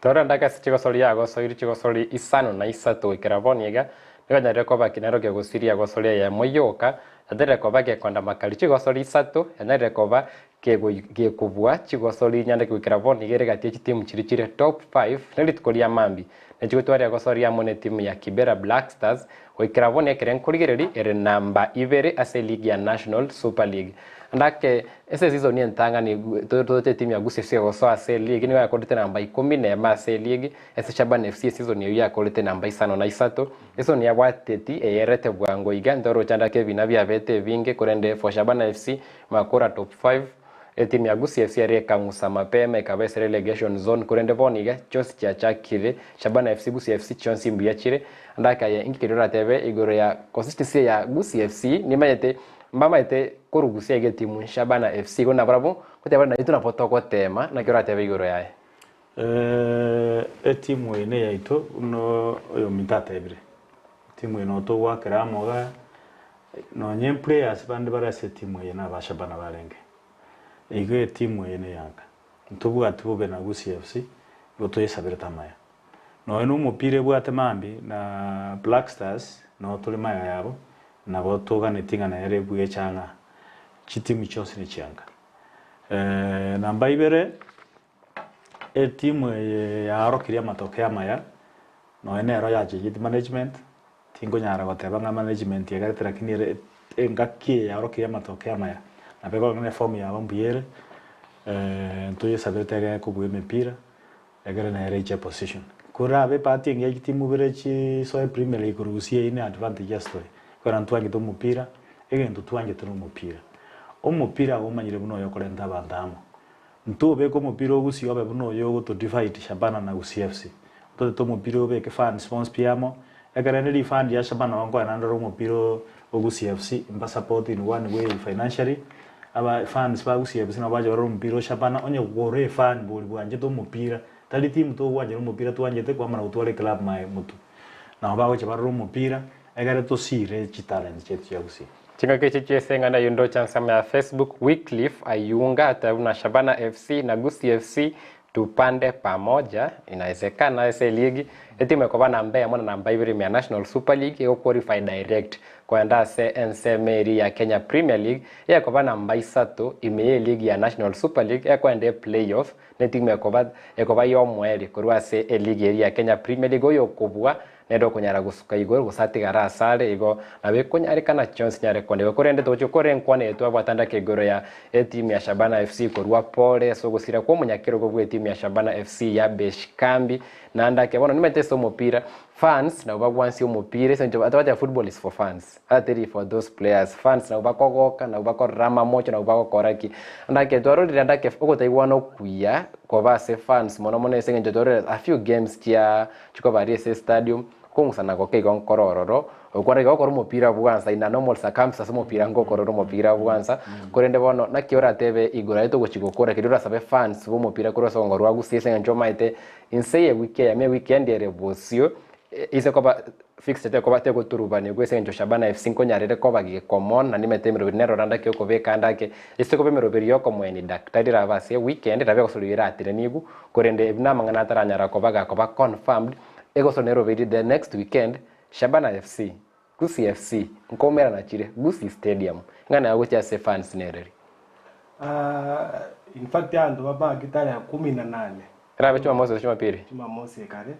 Torore ndake ase chigosori yagosoirie chigosori isano na isato goikera bono iga, nigo yanyarire koba ki nero kegosiria egosori eyemo yoka, yatarire koba gekonda makari chigosori isato, yanyarire koba gekobua chigosori inyande goikera bono iga ere gati ye chitimu chiria chire top five ne rituko ria mambia nechigotwara egosori amo ne etimu ya Kibera Black Stars goikera bono ekero nkorigereria ere namba ibere ase eligi ya National Super League. Ndake ase esizoni entang'ani totoche etimu ya Gusii FC egosoa ase eligi nigo yakorete namba ikomi na emo ase eligi, ase Shabana FC esizoni eyio yakorete namba isano na isato. Esizoni yabwateti eyerete bwango iga ntoroche ndake ebina biabete ebinge korende for Shabana FC Makura top 5, Etimu ya Gusii FC ere ekang'usa mapema ekaba ase relegation zone korende bono iga chionsi chiachakire Shabana FC, Gusii FC chionsi mbuya chire. Ndake aye inki keria oratebe igoro ya consistency ya Gusii FC nimanyete mbamaete korwa Gusii aiga etimu Shabana FC igo nabarabwo goteba bare naintwe nabo togotema naki oratebe igoro yaye. Etimu eye neyaito buna oyominto atebire, etimu eye nabo togoakera amo igaa. Nonye players bande bare ase etimu eye na aba Shabana barenge. Igo etimu eye neyanka. Ntobwati bobe na Gusii FC, igo toyesaberete amaya. Nonye na omopira ebwate mambia na Black Stars, noo tore magega yabo, nabo toganetie ng'a nere ebue echang'a. Chitimu chionsi nechianka. Namba ibere, Etimu eye yaorokirie amatokeo amaya, nonya nero yachengeti management, tinkonyara goteba ng'a management egarete lakini ere engaki eye yaorokirie amatokeo amaya, nabo ekogera ng'a eform yabo mbuya ere, ntoyesaberete egere kobua emepira, egere nere eiche eposition. Korabe ebahati engiya chitimu bire chisoe premier league korwa gusii eyio ne advantage ase tore, ekero ntwanchete omopira, egento twanchete na omopira. Omopira omanyire buna oyokorenta abanto amo. Ntobeke omopira o Gusii obe buna oyo ogoto divide Shabana na Gusii FC. Ntotete omopira obeke fans bonsi pi amo, ekerende rifund ya Shabana nabo nkoenda ndore omopira o Gusii FC mba support in one way financially, aba fans ba Gusii FC nabo bache barore omopira o Shabana onye kore efan bori bwanchete omopira, tari timu togwanchera omopira twanchete kwamana gotwara eclub maye motwe. Nabo bagocha barore omopira egere tosire chitalent chiaito chia Gusii. Chingaki echi chi'eseng'ana eyio ndoche ensemo ya Facebook, Wycliffe Ayunga ateba buna Shabana FC na Gusii FC tupande pamoja, inawezekana ase eligi etimu ekoba namba eyemo na namba ibere ime ya National Super League ego qualify direct koenda ase ensemo eria ya Kenya Premier League eyekoba namba isato ime y'eligi ya National Super League ekoenda eplayoff netimu ekoba ekoba y'omoerio korwa ase eligi eria ya Kenya Premier League oyokobua Nere okonyara gosuka igoro gose atigare asare, igo nabo ekonyarekana chionsi nyare kondeka. Korende togochia gokora enkwana eye twabwate ndake igoro ya etimu ya Shabana FC korwa pore ase ogosira kw'omonyakerogo bw'etimu ya Shabana FC Yabesh Kambi. Naende ake bono nimanyete ase omopira fans nabo bagwansia omopira ase eng'encho bateba football is for fans teri for those players. Fans nabo bakogoka, nabo bakorora amamocho, nabo bagokora ki. Naende ake twarorire ande ake ogotaigwana okuya koba ase fans mono mono ase eng'encho twarorire a few games chia Chikobaria ase estadium, okong'usana goke igo nkore ororo, okore iga okore omopira bwansa in a normal circumstance omopira ngokorora omopira bwansa, korende bono naki oratebe igoro aye togochi gokora keria orasabe fans ba omopira korwa ase ogongo rwa Gusii ase eng'encho omanyete inse ye ewiki eyemo eweekend ere bosio, ise koba fixture tekoba tegoturubanigwa ase eng'encho Shabana FC nkonyarere koba gekomon naende nimanyete emeroberi nero orande ake okobeka ande ake, ase koba emeroberi ya okomoenia daktari erabe ase eweekend nabo egosoriwa eratiranigwe. Korende ebi namang'ana ataranyara koba gakoba confirmed, egosoro nerobeiri the next weekend, Shabana FC, Gusii FC, nkoumerana chire Gusii Stadium. Ing'ana yago gochia ase fans nereri? Ah, in fact abanto babaki tarehe kumi na nane. Erabe Jumamosi gose Jumapili? Jumamosi ekare,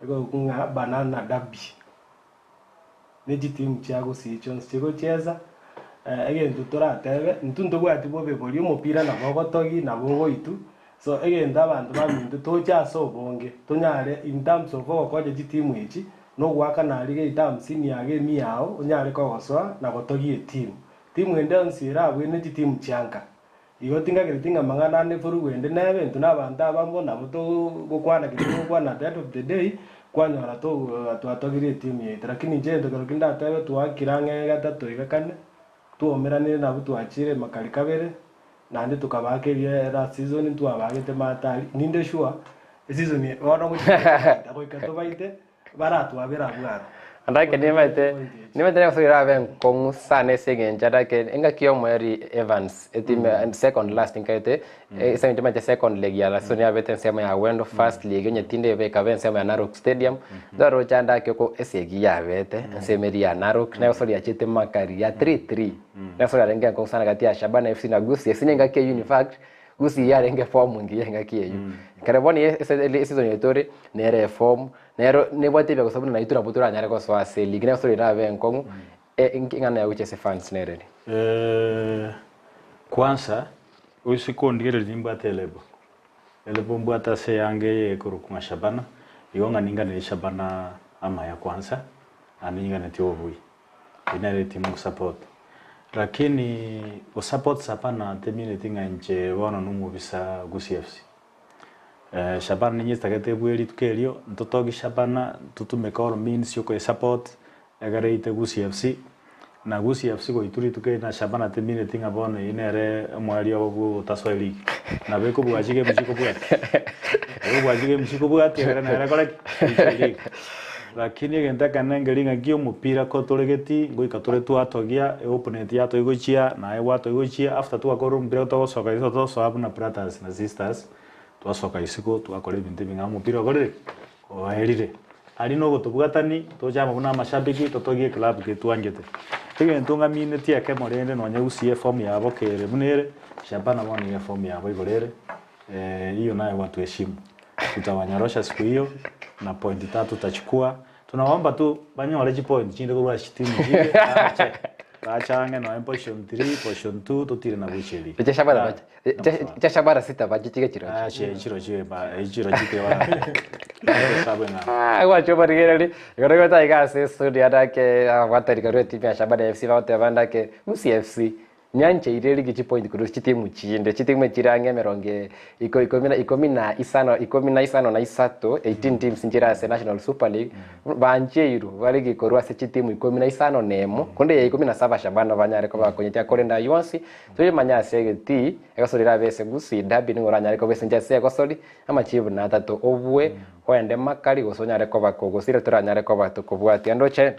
egokwa ng'a banana derby. Ne chitimu chia Gusii chionsi chigochiesa, egento toratebe, intwe ntobwati bobe boria omopira nabo ogotogi nabo ogoitwa, so egento abanto baminto toche ase obonge, tonyare in terms of ogokonya chitimu echi, Nogoakana aria geita hamsini yago emia yao onyare kogosoa na gotogia etimu. Timu ende yonsi erabwene chitimu chianka. Igo tingagereti ng'a amang'ana ande efurugu ende nebe intwe na abanto abamo nabo togokwana keri togokwana at the end of the day kwanyora twatogirie etimu yaito. Lakini inche egento kerokio ndatebe twaakire ang'e gatato iga kane, twaumeranire nabwo twachire makari kabere, naende tokabaaka eria last season ntwabaagete maatari, ninde sure eseason eye bono gochia goika tobaite. Baratwabere abwo aro. Andake nimaete nimaete negosoria erabe enkong'u sana ase eng'encho andake engaki y'omoerio Evans etimu mm. second last nkaete ase eng'encho maete second leg ya last season yabete ensemo ya Wendo first leg onye tinde ebe ekaba ensemo ya Narok Stadium ndwaroche andake oko esegi yabete ensemo eria ya Narok negosoria yachete makari ya 3-3 negosoria yarenge enkong'u sana gati ya Shabana FC na Gusii FC na engaki eywo in fact Gusii yarenge efomu engiya engaki eyio. Ekero bono eseason eye tore, nere efomu, nero nebwate ebiagosa buna naintwe nabwo toranyare gosoa ase eligi, na estori erabe enkong'u, eng'ana ya gochia ase fans nere eri. Kwanza, oise kondigereria nimbwate elebo, elebo mbwate ase eanga eye ekorokwa ng'a Shabana, igo ng'a ninganerie Shabana amaya kwanza, naende ninganetie obobui. Eyio nere etimu ngosupport. Lakini gosupport Shabana temineti ng'a inche bono nomobisa Gusii FC. Shabana ninyetagete ebue rituko erio, ntotogie Shabana, totumeke all means yokoesupport, egere eite Gusii FC, na Gusii FC goitwa rituko erio na Shabana temineti ng'a bono eyio nere omoerio obo bwa ogotasoa eligi. Nabo ekobua chigame chikobwatia, nabo ekobua chigame chikobwatia ekero nere ekore ki? Eitwe eligi. Lakini egento ekenene nkeri ng'a ki omopira kotoregeti ngoika tore twatogia eopponent yatoigochia naye gwatoigochia after twakorire omopira togosoka isiko tosoa buna brothers na sisters twasoka isiko twakora ebinto ebing'ao omopira okorire ki? Oerire. Aria na ogotobwatani toche amo buna amashabiki totogie eclub eke twanchete. Egento ng'aminetie ekemo rende nonye gusii eform yabo kere buna ere, Shabana bono nigo eform yabo igoro ere. Hiyo nayo watuheshimu. Tutawanyorosha siku hiyo na pointi tatu tutachukua. Tunaomba tu banyore chipointi chinde korwa ase chitimu chinde bache bache ang'e nonya position 3 position 2 totire nabwo echi Echa Shabana bache echa Shabana sita bache chiga chirochio. Ache chirochio ba chirochio tiba Ah, gwacha omorigereria igoro igo iga ase estudio adake abwatani korwa etimu ya Shabana FC bagoteba ndake Gusii FC Nyancheire rigie chipoint korwa ase chitimu chinde, chitimu echire ang'e emerongo iko ikomi na ikomi na isano ikomi na isano na isato, 18 teams nchire ase National Super League, bancheirwe barigie korwa ase chitimu ikomi na isano na emo, korende ya ikomi na saba Shabana banyare koba bakonyetia korende ayio onsi, toyemanye ase egetii, egosori erabe ase Gusii Derby nigo oranyare koba ase inche ase egosori, amachibu na atato obue, oende makari gose onyare koba kogosira toranyare koba tokobwatia. Ndoche.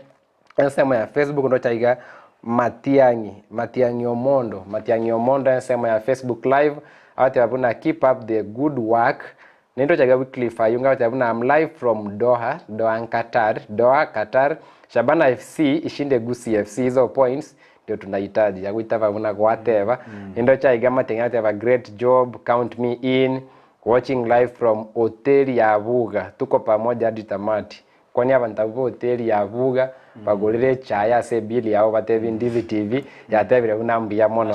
Ensemo ya Facebook ndoche aiga Matiang'i, Matiang'i Omondo, Matiang'i Omondo ensemo ya Facebook live agoteba buna keep up the good work. Nindoche aiga Wycliffe Ayunga agoteba buna I'm live from Doha, Doha Qatar, Doha Qatar. Shabana FC ishinde Gusii FC hizo points ndio tunahitaji. Agoitaba buna gwateba. Nindoche aiga Matiang'i agoteba great job, count me in, watching live from hoteli ya Buga, tuko pamoja hadi tamati. Kwania abanto abwo b'hoteli ya Buga bagorere echae ase ebill yabo batebie Ndizi TV yatebire buna mbuya mono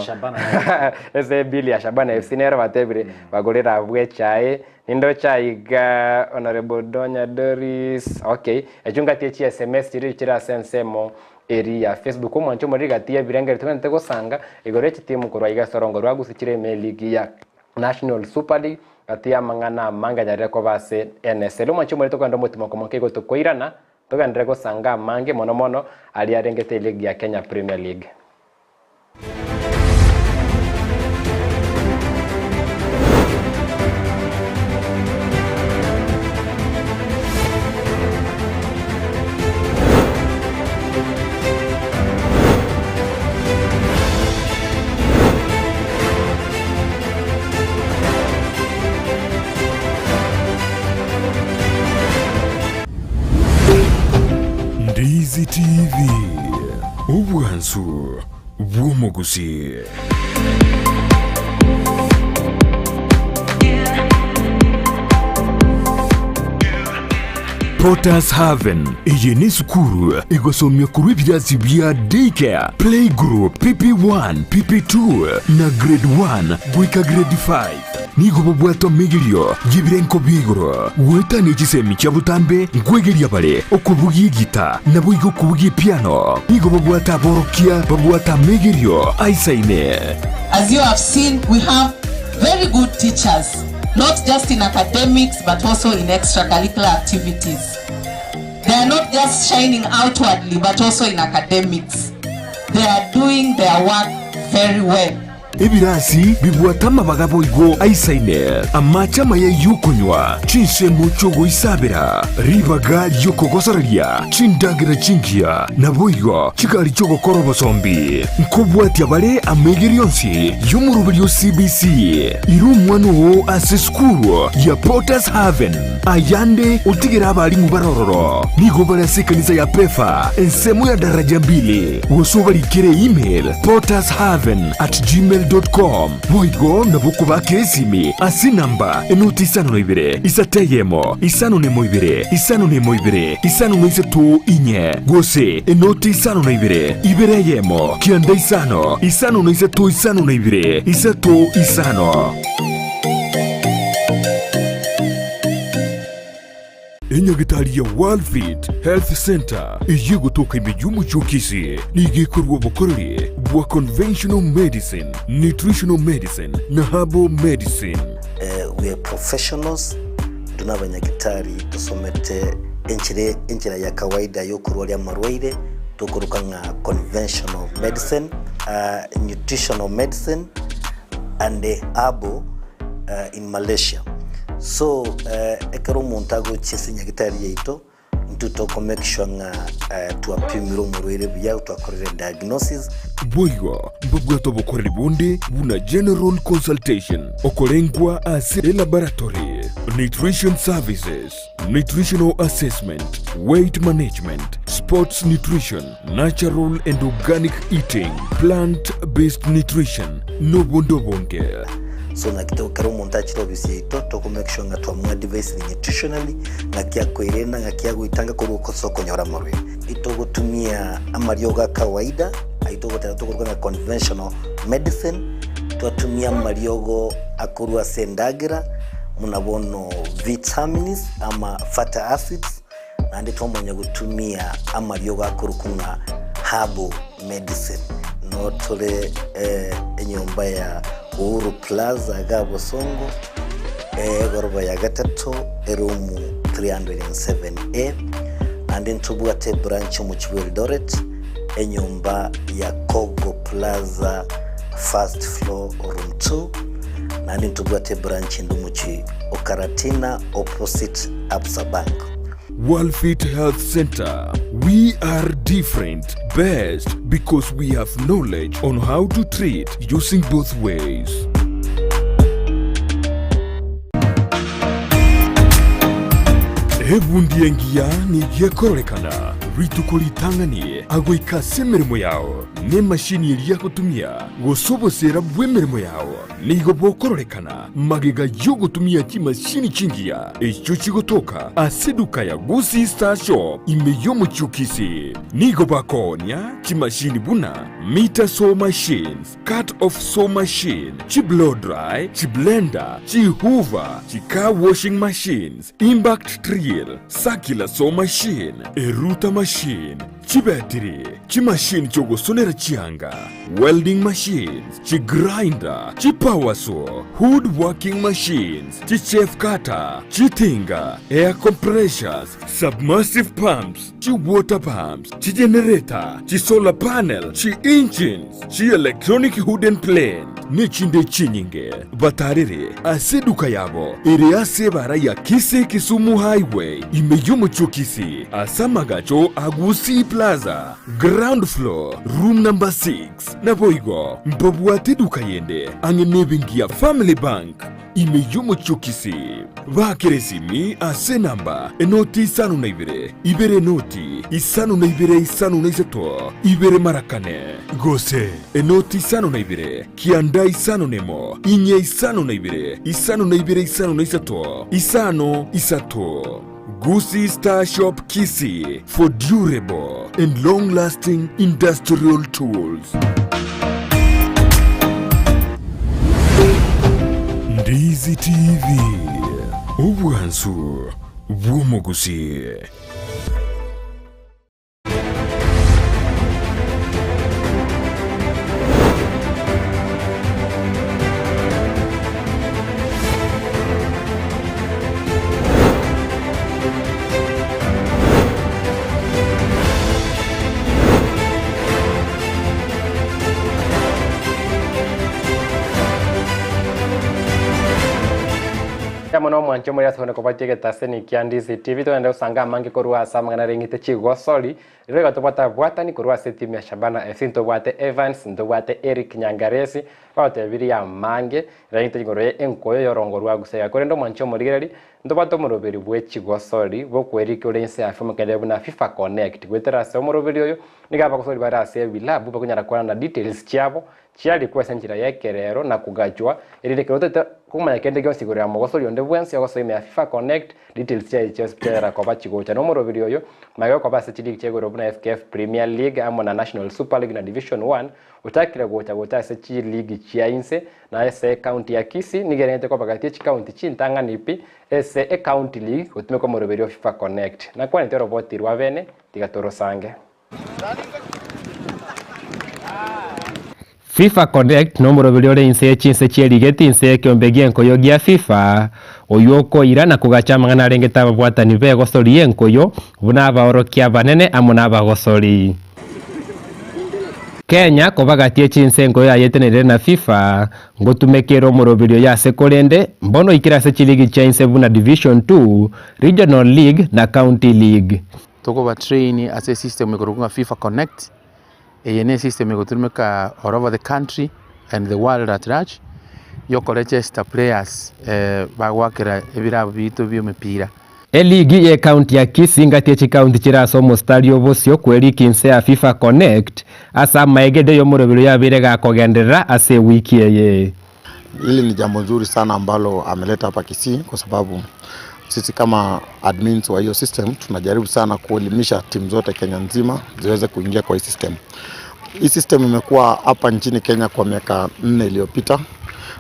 ase ebill ya Shabana FC nero batebire bagorere abwo echae nindoche aiga Honorable Donya Doris okay echio ngati echi sms chiria chire ase ensemo eri ya Facebook omwancho omoriri gati y'ebirengererio tobwenerete gosanga igoro y'echitimu korwa iga ase orongo rwa Gusii chire ime eligi ya National Super League, gati y'amang'ana amange anyarire koba ase NSL. Omwanchi omoriri tokogenda omotimoko moke igo tokoirana, togenderere gosanga amange mono mono aria arengete eligi ya Kenya Premier League. Ndizi TV, obwansu bw'omogusii. Potters Haven, Eye nesukuru egosomia korwa ebirasi bia Daycare, Playgroup, PP1, PP2 na Grade 1 goika Grade 5. Nigo bobwate omegerio y'ebirengo bia igoro goetania chisemi chia botambe nkwegeria bare okobugia egita naboigo okobugia epiano. Nigo babwate aborokia babwate amegerio aisaine. As you have seen, we have very good teachers, not just in academics but also in extracurricular activities. They are not just shining outwardly but also in academics. They are doing their work very well. Ebirasi bibwate amabaga boigo aisaine, amache amaya y'okonywa, chinsemo chi'ogoisabera, ribaga ri'okogosoreria, chindagera chingiya, naboigo chigari chi'ogokora obosombi. Nkobwatia bare amaigerio onsi y'omoroberio o CBC. Ira omwana oo ase esukuru ya Potter's Haven, ayande otigere abalimu bare ororo. Nigo bare ase ekanisa ya Pefa, ensemo ya daraja mbili, gose obarikere email pottershaven at gmail dot com. Boigo nabo okobakera esimi ase enamba enoti isano na ibere, isato eyemo, isano na emo ibere, isano na emo ibere, isano na isato inye, gose enoti isano na ibere, ibere eyemo, kianda isano, isano na isato isano na ibere, isato isano. Enyagitari ya Worldfit Health Centre eyio egotoka ime y'omochie o Kisii nigo ekorua obokoreri bwa conventional medicine, nutritional medicine na herbal medicine. We are professionals, intwe nabanyagitari tosomete enchera enchera ya kawaida yokorwaria amarwaire tokoroka ng'a conventional medicine, nutritional medicine and herbal in Malaysia. So ekero omonto agochia ase nyagitari yaito, intwe toko make sure ng'a twapimire omorwaire buya, twakorire diagnosis. Boigo mbabwate obokoreri bonde buna general consultation, okorengwa ase elaboratory, nutrition services, nutritional assessment, weight management, sports nutrition, natural and organic eating, plant based nutrition, nobonde obonge. So naki to ekero omonto achire ofisi yaito toko make sure ng'a twamoadvisire nutritionally, ng'aki akoerenda, ng'aki agoetanga korwa ase okonyora amarwaire. Itogotumia amariogo a kawaida, ayio togoteba tokoroka ng'a conventional medicine, twatumia amariogo akorwa ase endagera buna bono vitamins ama fatty acids, Naende twamanya gotumia amariogo akorokwa ng'a herbal medicine. Noo tore enyomba ya Uhuru Plaza igaa Bosongo, egoroba ya gatato, eroom 307A. Naende ntobwate ebranch omochie bwa Eldoret, enyomba ya Kogo Plaza first floor room 2. Naende ntobwate ebranch ende omochie o Karatina opposite Absa Bank. Worldfit Health Centre, We are different, best because we have knowledge on how to treat using both ways. Ebundi engiya nigo ekororekana rituko ritang'ani agoika ase emeremo yao nemashini eria agotumia gose obosera bw'emeremo yao Nigo bokororekana magega y'ogotumia chimashini chingiya echio chigotoka ase eduka ya Gusii Star Shop ime y'omochie o Kisii. Nigo bakoonia chimashini buna meter saw machines, cut off saw machine, chi blow dry, chi blender, chi hoover, chi car washing machines, impact drill, circular saw machine, eruta machine, Chibetiri, chimashini chi'ogosonera chianga, welding machines, chigrinder, chipower saw, wood working machines, chichaff cutter, chitinga, air compressors, submersive pumps, chiwater pumps, chigenerator, chisolar panel, chi-engines, chi-electronic wooden plane, nechinde chinyinge. Batarere ase eduka yabo ere ase ebara ya Kisii Kisumu Highway ime y'omochie o Kisii ase amagacho a Gusii Plaza, ground floor, room number 6. Naboigo mbabwate eduka yende ang'e nebenki ya Family Bank ime y'omochie o Kisii. Baakere esimi ase enamba enoti isano na ibere, ibere enoti isano na ibere isano na isato, ibere mara kane, gose enoti isano na ibere, kianda isano nemo, inye isano na ibere, isano na ibere isano na isato, isano isato. Gusii Star Shop Kisii for durable and long lasting industrial tools. Ndizi TV, obwansu bw'omogusii. Amo nomwancho omorero ase kobua chi'egetaseni kia Ndizi TV togende gosanga amange korwa ase amang'ana areng'ete chigosori. Rero iga tobwate ababwatani korwa ase etimu ya Shabana FC ntobwate Evans, ntobwate Eric Nyangaresi, bagotebirie amange reng'ete igoro ye enkoyo y'orongo rwa Gusii. Korende omwancho omorigereri ntobwate omoroberi bwe chigosori bw'okwerika ore inse ya FIFA buna FIFA Connect. Goetera ase omoroberi oyo nigo abagosori bare ase ebilabu bakonyara korana details chiabo Chiarikwe ase enchera y'ekerero na kogachwa, erinde ekero otagete komanya kende gionsi igoro ya mogosori onde bwensi ogosoa ime ya FIFA Connect, details chiaye chionsi chianyara koba chigocha. Na omoroberi oyo magega okoba ase chiligi chia igoro buna FKF Premier League amo na National Super League na Division One, ochakire gocha gocha ase chiligi chia inse na ase ecounty ya Kisii nigo erengete koba gati ye chicounty chintang'ani pi ase ecounty league gotumeka omoroberi o FIFA Connect. Nakwanete oroboti rwa bene, tiga torosange. FIFA Connect nomoroberi ore inse ye chinse chi'erigeti inse y'ekeombe gi'enkoyo gia FIFA, oyio okoira na kogacha amang'ana arengete ababwatani b'egosori y'enkoyo buna abaorokia abanene amo nabagosori. Kenya koba gati ye chinse enkoyo yayeteneire na FIFA, ngotumeka ere omoroberi oyo ase korende mbono oikire ase chiligi chia inse buna Division 2, Regional League na County League. Tokoba train ase esystem ekorokwa ng'a FIFA Connect, eye ne esystem egotumeka all over the country and the world at large, ya okoregister players bagoakera ebirabu biaito bia emepira. Eligi y'ecounty ya Kisii ngati ye chicounty chire ase omostari obosio kw'eligi inse ya FIFA Connect ase amaegerio y'omoroberi oyo abeire gakogenderera ase ewiki eye. Hili ni jambo nzuri sana ambalo ameleta hapa Kisii kwa sababu sisi kama admins wa hiyo system tunajaribu sana kuelimisha timu zote Kenya nzima ziweze kuingia kwa hii system. Hii system imekuwa hapa nchini Kenya kwa miaka 4 iliyopita,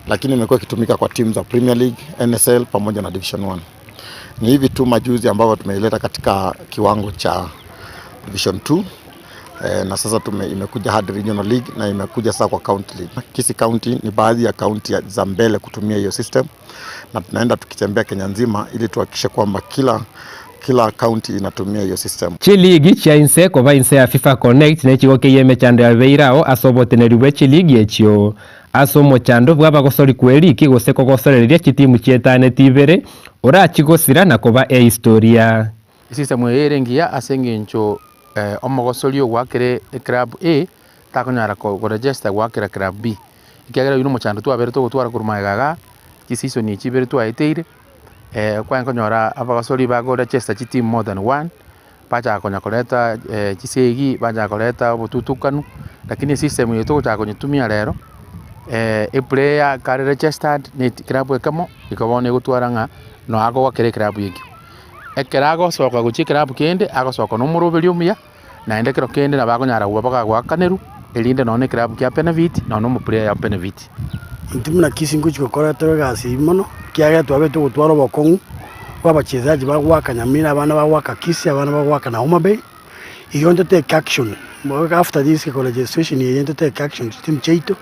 lakini imekuwa ikitumika kwa timu za Premier League, NSL pamoja na Division 1. Ni hivi tu majuzi ambavyo tumeileta katika kiwango cha Division 2. Na sasa imekuja hadi Regional League na imekuja sasa kwa County League. Kisii County ni baadhi ya county za mbele kutumia hiyo system, na tunaenda tukitembea Kenya nzima ili tuhakikishe kwamba kila county inatumia hiyo system. Chiligi chia inse koba inse ya FIFA Connect nechigo keiyo emechando yabeire ao ase oboteneri bwe chiligi echio ase omochando bw'abagosori kw'eligi gose kogosorereria chitimu chietaneti ibere orachigosira na koba ehistoria. Esystem eye ere engiya ase eng'encho omogosori ogwakere eclub A takonyara koregister gwakera club B. Ekiagera oywo na omochando twabere togotwara korwa magega igaa, chiseason echi ibere twaeteire, kwanye konyora abagosori bakoregister chiteam more than one, bachaka konya koreta chisegi, bachaka koreta obotutukanu, lakini esystem eye togochaka konyetumia rero, eplayer kare registered na eclub ekemo, igo bono egotwara ng'a no agowakera eclub ekio. Ekero agosoka gochia eclub kende, agosoka na omoroberi omuya, naende ekero kende nabo akonyara goba kagoakanerwa, erinde nonye na eclub kia benefit, nonye na omoplayer ya benefit. Intwe buna Kisii ngochia gokora tore egasi eywo mono, ekiagera twabete togotwara obokong'u bwa abachezaji bagoaka Nyamira, abana bagoaka Kisii, abana bagoaka na Homa Bay, igo nto take action, after this registration eye nto take action chitimu chiaito,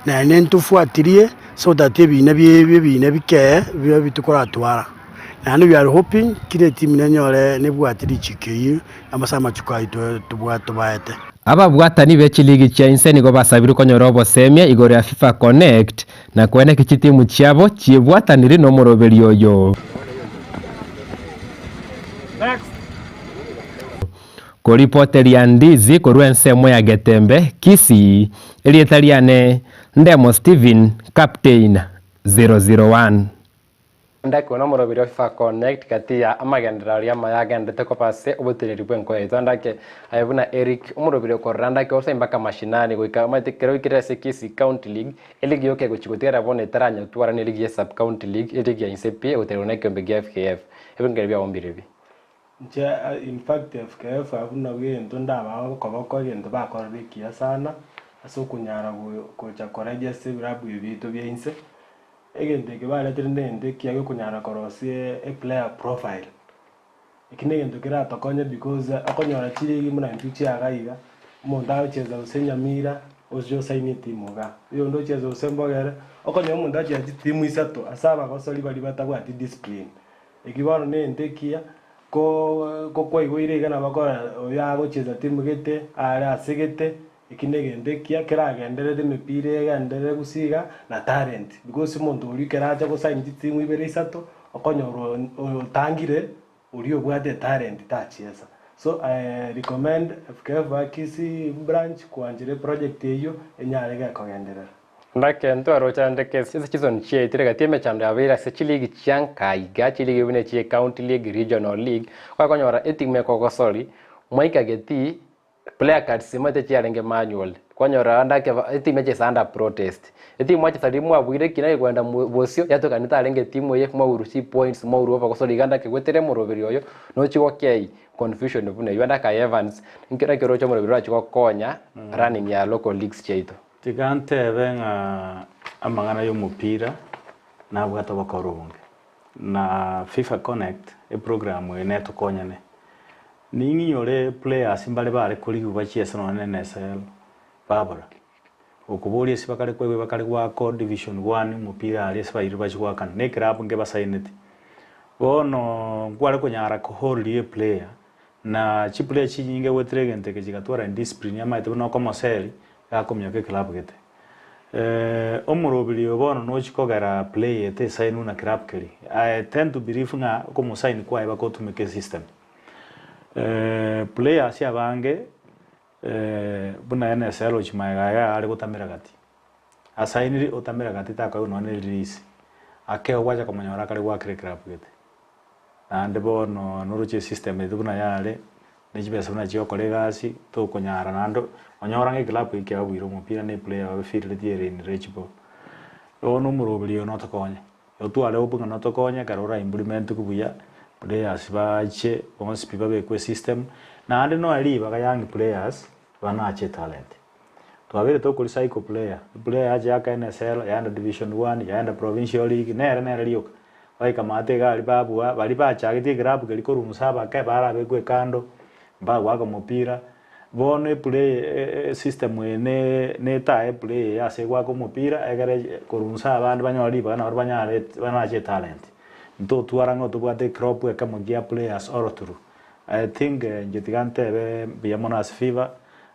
naende ntofuatirie so that ebina bie ebina bikee bibe bitokoratwara. Naende we are hoping kera etimu nenyore nebwate richiko eyio ase amatuko ayio tobwate tobaete. Ababwatani be chiligi chia inse nigo basabirwe konyora obosemia igoro ya FIFA Connect na koeneki chitimu chiabo chiebwataniri nomoroberi oyo. Koripoteria Ndizi korwa ensemo ya Getembe, Kisii, erieta riane Ndemo Stephen, Captain 001. Ndakigwa nomoroberi o FIFA Connect gati ya amagenderero aria amaya agenderete koba ase oboteneneri bw'enko yaito. Ndake aye buna Eric, omoroberi okorora ndake ose mpaka mashinani goika omanyete ekero oikire ase Kisii County League, eligi yoka egochia gotigara bono etaranyotwara ne eligi ya Sub County League, eligi ya inse pi egotenenwa na ekeombe gia FKF. Ebingere biao mbirebi. Inche in fact FKF abwo nabwo egento ndabae okoboko egento bakorire ekiya sana, ase okonyara gocha koregister ebilabu ebi biaito bia inse. Egento eke baretire negento ekiya giokonyara korosia eplayer profile. Eki negento keratokonye because okonyora chirigi buna intwe chiaga iga, omonto agochiesa gose Nyamira, oche osaini etimu igaa, oyonde ochiesa gose Mbogere, okonyora omonto achiesa chitimu isato ase abagosori baria batabwati discipline. Eki bono negento ekiya, ko ko kwaigoire iga nabo okora oyo agochiesa timu gete, are ase gete, eki negento ekiya keragenderere emepira egenderere gose iga, na talent, because omonto oria ekero acha gosaini chitimu ibere isato, okonyora otangire oria obwate etalent tachiesa. So I recommend FKF ba Kisii branch koanchera eproject eyio enyare gekogenderera. Ndake ntwaroche ande kesi ase chisoni chiaitire gati emechando yabeire ase chiligi chia nka iga, chiligi buna echie county league, regional league, kwakonyora etimu ekogosori, mwaika getii, player cards omanyete chiarenge manual, kwanyora ande ake etimu echesa under protest, etimu mwachesa riria mwabuire ekina gekoenda bosio, yatokana tarenge etimu eye, mwaurwa chipoints, mwaurwa obogosori iga ande ake goetera omoroberi oyo, nochi gokei confusion buna eywo ande aka Evans, nkere ekero oroche omoroberi orachi gokonya running ya local leagues chiaito. Tiga ntebe ng'a amang'ana y'omopira nabwate obokora obonge, na Fifa Connect eprogram eye netokonyane. Ning'inyore players mbare bare korigwa bachiese nonye na NSL babora, okoboria ase bakare koigwa bakare goaka division one omopira aria ase bairire bachie goakana, na eclub nkebasaineti. Bono nkware konyara kohold eplayer Na chiplayer chinyinge goetera egento eke chigatwara indiscipline amaete buna okomoseri gakominyoka eclub gete. Omoroberi oyo bono nochi kogera player ete esainwe na club keria. I tend to believe ng'a okomosaini kwaye bakotumeka esystem. Players abange buna NSL ochia magega iga are gotamera gati. Asainire otamera gati takoegwa nonya ne release. Akegwa gwacha komonyora akare goakera eclub gete. Naende bono noroche esystem yaito buna yare, ne chibesa buna chiogokora egasi, tokonyara naende onyora ng'a eclub eye kiabuire omopira na eplayer babefeeleti ere ineligible. Bono omoroberi oyo notokonye, otware hope ng'a notokonye ekero ora implement buya, players bache bonsi pi babekwe esystem, naende noe ribaga young players banache etalent. Twabeire tokorecycle player, eplayer yacha yaka NSL, yaenda division one, yaenda provincial league, nere nere rioka. Baika maate iga aria babua, baria bachagetie ekilabu keria korwa Musabake barabekwe ekando, mbagoaka omopira. Bono eplay esystem eye ne netae eplay eye ase egoaka omopira egere korwa nse abande banyore ribaga nabo banyare banache etalent. Ntotwara ng'a tobwate ecrop ekemo gia players all through. I think inche tiga ntebe mbuya mono ase fifa,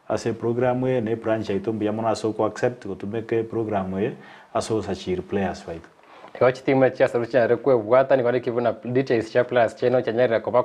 ase eprogram eye na ebranch yaito mbuya mono ase oko accept gotumeka eprogram eye ase ogosachiri players baito. Igo chitimu echi chiasaru chinyarire kwebwata nigo naki buna details chia players chiaino chianyarire koba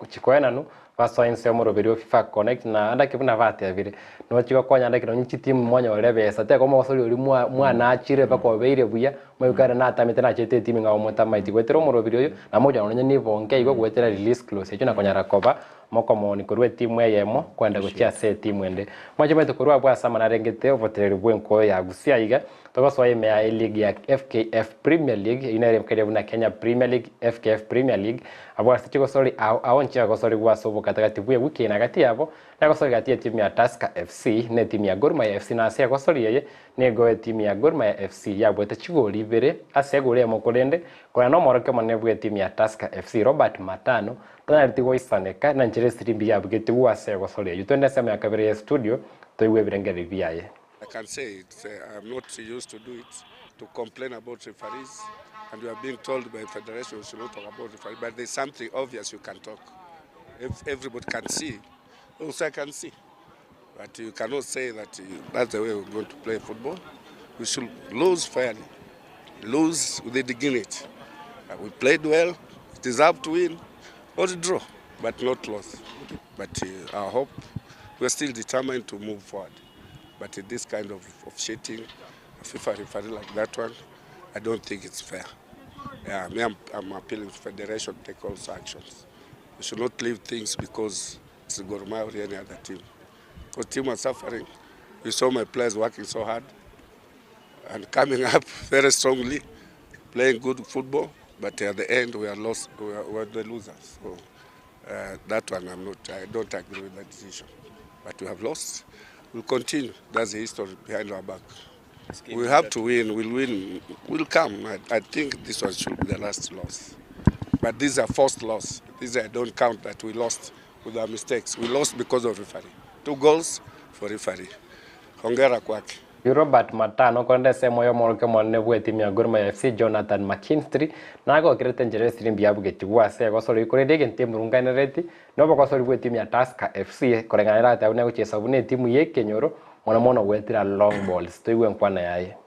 chikoenanu basoa inse omoroberi o Fifa Connect na naki buna batebire nochi gokonya naki nonye chitimu mwanyorire ebesa teko omogosori oria mwa mwanachire mpaka obeire buya moigwe kare natamete nachete etimu ng'a omotamaeti goetera omoroberi oyo namochia nonye nibonge igo goetera release clause echio nakonyara koba mokomoni korwa etimu eyemo kwenda gochia ase etimu ende. Mwanche maito korwa abwo ase amanarengete obotereri bw'enkoyo ya Gusii aiga, togosoa ime ya eligi ya FKF Premier League, eyio nere emkeria buna Kenya Premier League, FKF Premier League, abwo ase chigosori ao ao nchiagosorigwa ase obogatagati bw'ewiki na gati yabo nagosori gati y'etimu ya Tusker FC na etimu ya Gor Mahia FC na ase egosori eye nigo etimu ya Gor Mahia FC yabuete chigori ibere ase egori eyemo korende korana nomorokia omonene bw'etimu ya Tusker FC Robert Matano Tonyareti goisaneka na enchera esirimbi yabugetigwe ase egosoria eyio. Twende ensemo ya kabere ye studio toigwe ebirengererio biaye. I can say it, I'm not used to do it, to complain about referees and we are being told by federation we should not talk about referees, but there's something obvious you can talk. If everybody can see, also I can see. But you cannot say that that's the way we're going to play football. We should lose fairly, lose with the dignity. We played well, deserve to win or draw, but not lose. But uh, I hope we're still determined to move forward. But uh, this kind of officiating, FIFA referee like that one, I don't think it's fair. Yeah, me, I'm, I'm appealing to federation to take also actions. We should not leave things because it's Gor Mahia or any other team. Because team was suffering. You saw my players working so hard and coming up very strongly, playing good football, but at the end we are lost, we are, we are the losers. So Uh, that one I'm not, I don't agree with that decision. But we have lost. We'll continue. That's the history behind our back. We have to win. We'll win. We'll come. I, I think this one should be the last loss. But these are forced loss. These I don't count that we lost with our mistakes. We lost because of referee. Two goals for referee. Hongera kwake. Robert Matano korende ase y'omorokia omonene bw'etimu ya Gor Mahia FC Jonathan McKinstry nagokerete enchera esirimbi yabugetigwe ase egosori korende egento emurunganereti nobogosori bw'etimu ya Tusker FC koreng'ana erate buna egochesa buna etimu ya ekenyoro mono mono gwetera long balls toigwe enkwana yaye.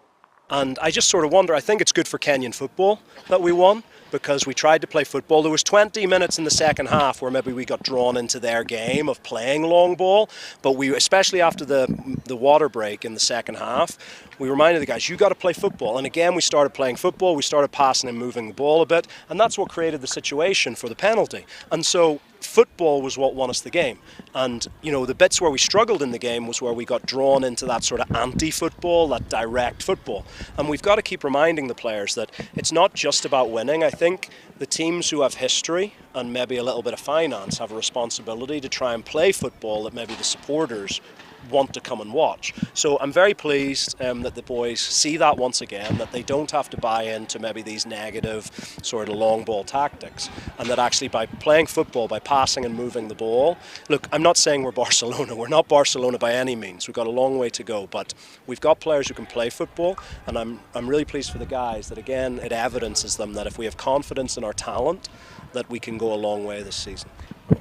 And I just sort of wonder, I think it's good for Kenyan football that we won because we tried to play football. There was 20 minutes in the second half where maybe we got drawn into their game of playing long ball, but we, especially after the water break in the second half, we reminded the guys, you got to play football. And again, we started playing football, we started passing and moving the ball a bit, and that's what created the situation for the penalty. And so football was what won us the game. And, you know, the bits where we struggled in the game was where we got drawn into that sort of anti-football, that direct football. And we've got to keep reminding the players that it's not just about winning. I think the teams who have history and maybe a little bit of finance have a responsibility to try and play football that maybe the supporters want to come and watch. So I'm very pleased that the boys see that once again, that they don't have to buy into maybe these negative sort of long ball tactics, and that actually by playing football, by passing and moving the ball, look, I'm not saying we're Barcelona, we're not Barcelona by any means, we've got a long way to go, but we've got players who can play football, and I'm really pleased for the guys that again it evidences them that if we have confidence in our talent, that we can go a long way this season.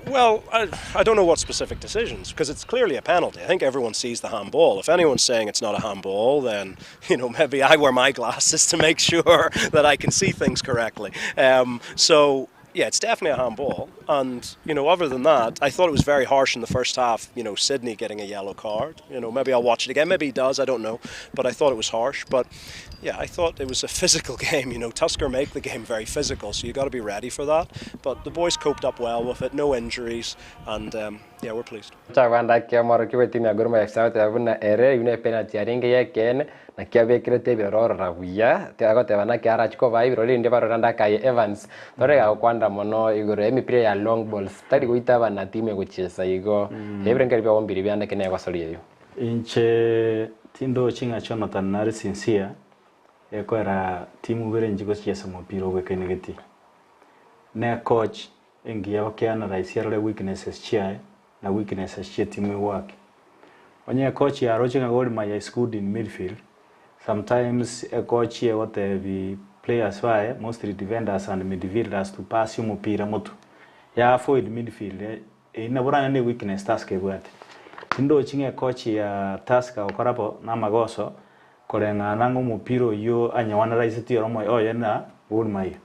Well, I don't know what specific decisions, because it's clearly a penalty. I think everyone sees the handball. If anyone's saying it's not a handball, then maybe I wear my glasses to make sure that I can see things correctly. So yeah, it's definitely a handball. And other than that, I thought it was very harsh in the first half. Sydney getting a yellow card. Maybe I'll watch it again. Maybe he does. I don't know. But I thought it was harsh. But yeah, I thought it was a physical game. Tusker make the game very physical, so you got to be ready for that. But the boys coped up well with it, no injuries, and yeah, we're pleased. Chagwanda kiamoro kiwe timu ya Gor Mahia FC agoteba ere yune penalty yarenge yekene na kiabekirete ebirorora buya agoteba naki arachi koba ebirori rinde barora ndakaye Evans torega gokwanda mono igoro emipira ya long balls tari goitaba na timu egochiesa igo ebirengeri bia ombiri biandeke negosoria eyo. Inche tindo chinga Jonathan nari sincere ekwera timu bere njigo chiesa mupira ogwekenegeti ne coach engiya bakianalyze arore weaknesses chiaye na weaknesses chia timu ewake. Onye coach yaroche nga Gor Mahia is good in midfield, sometimes a coach egotebi players baye, mostly defenders and midfielders, to pass omupira motu ya avoid midfield ina boranya ne weakness Tusker ebwate. Tindochi ng'a coach ya Tusker gokora bo namagoso koreng'ana ng'a omupira oywo anyewanaraiseti oro omoyo oye na Gor Mahia.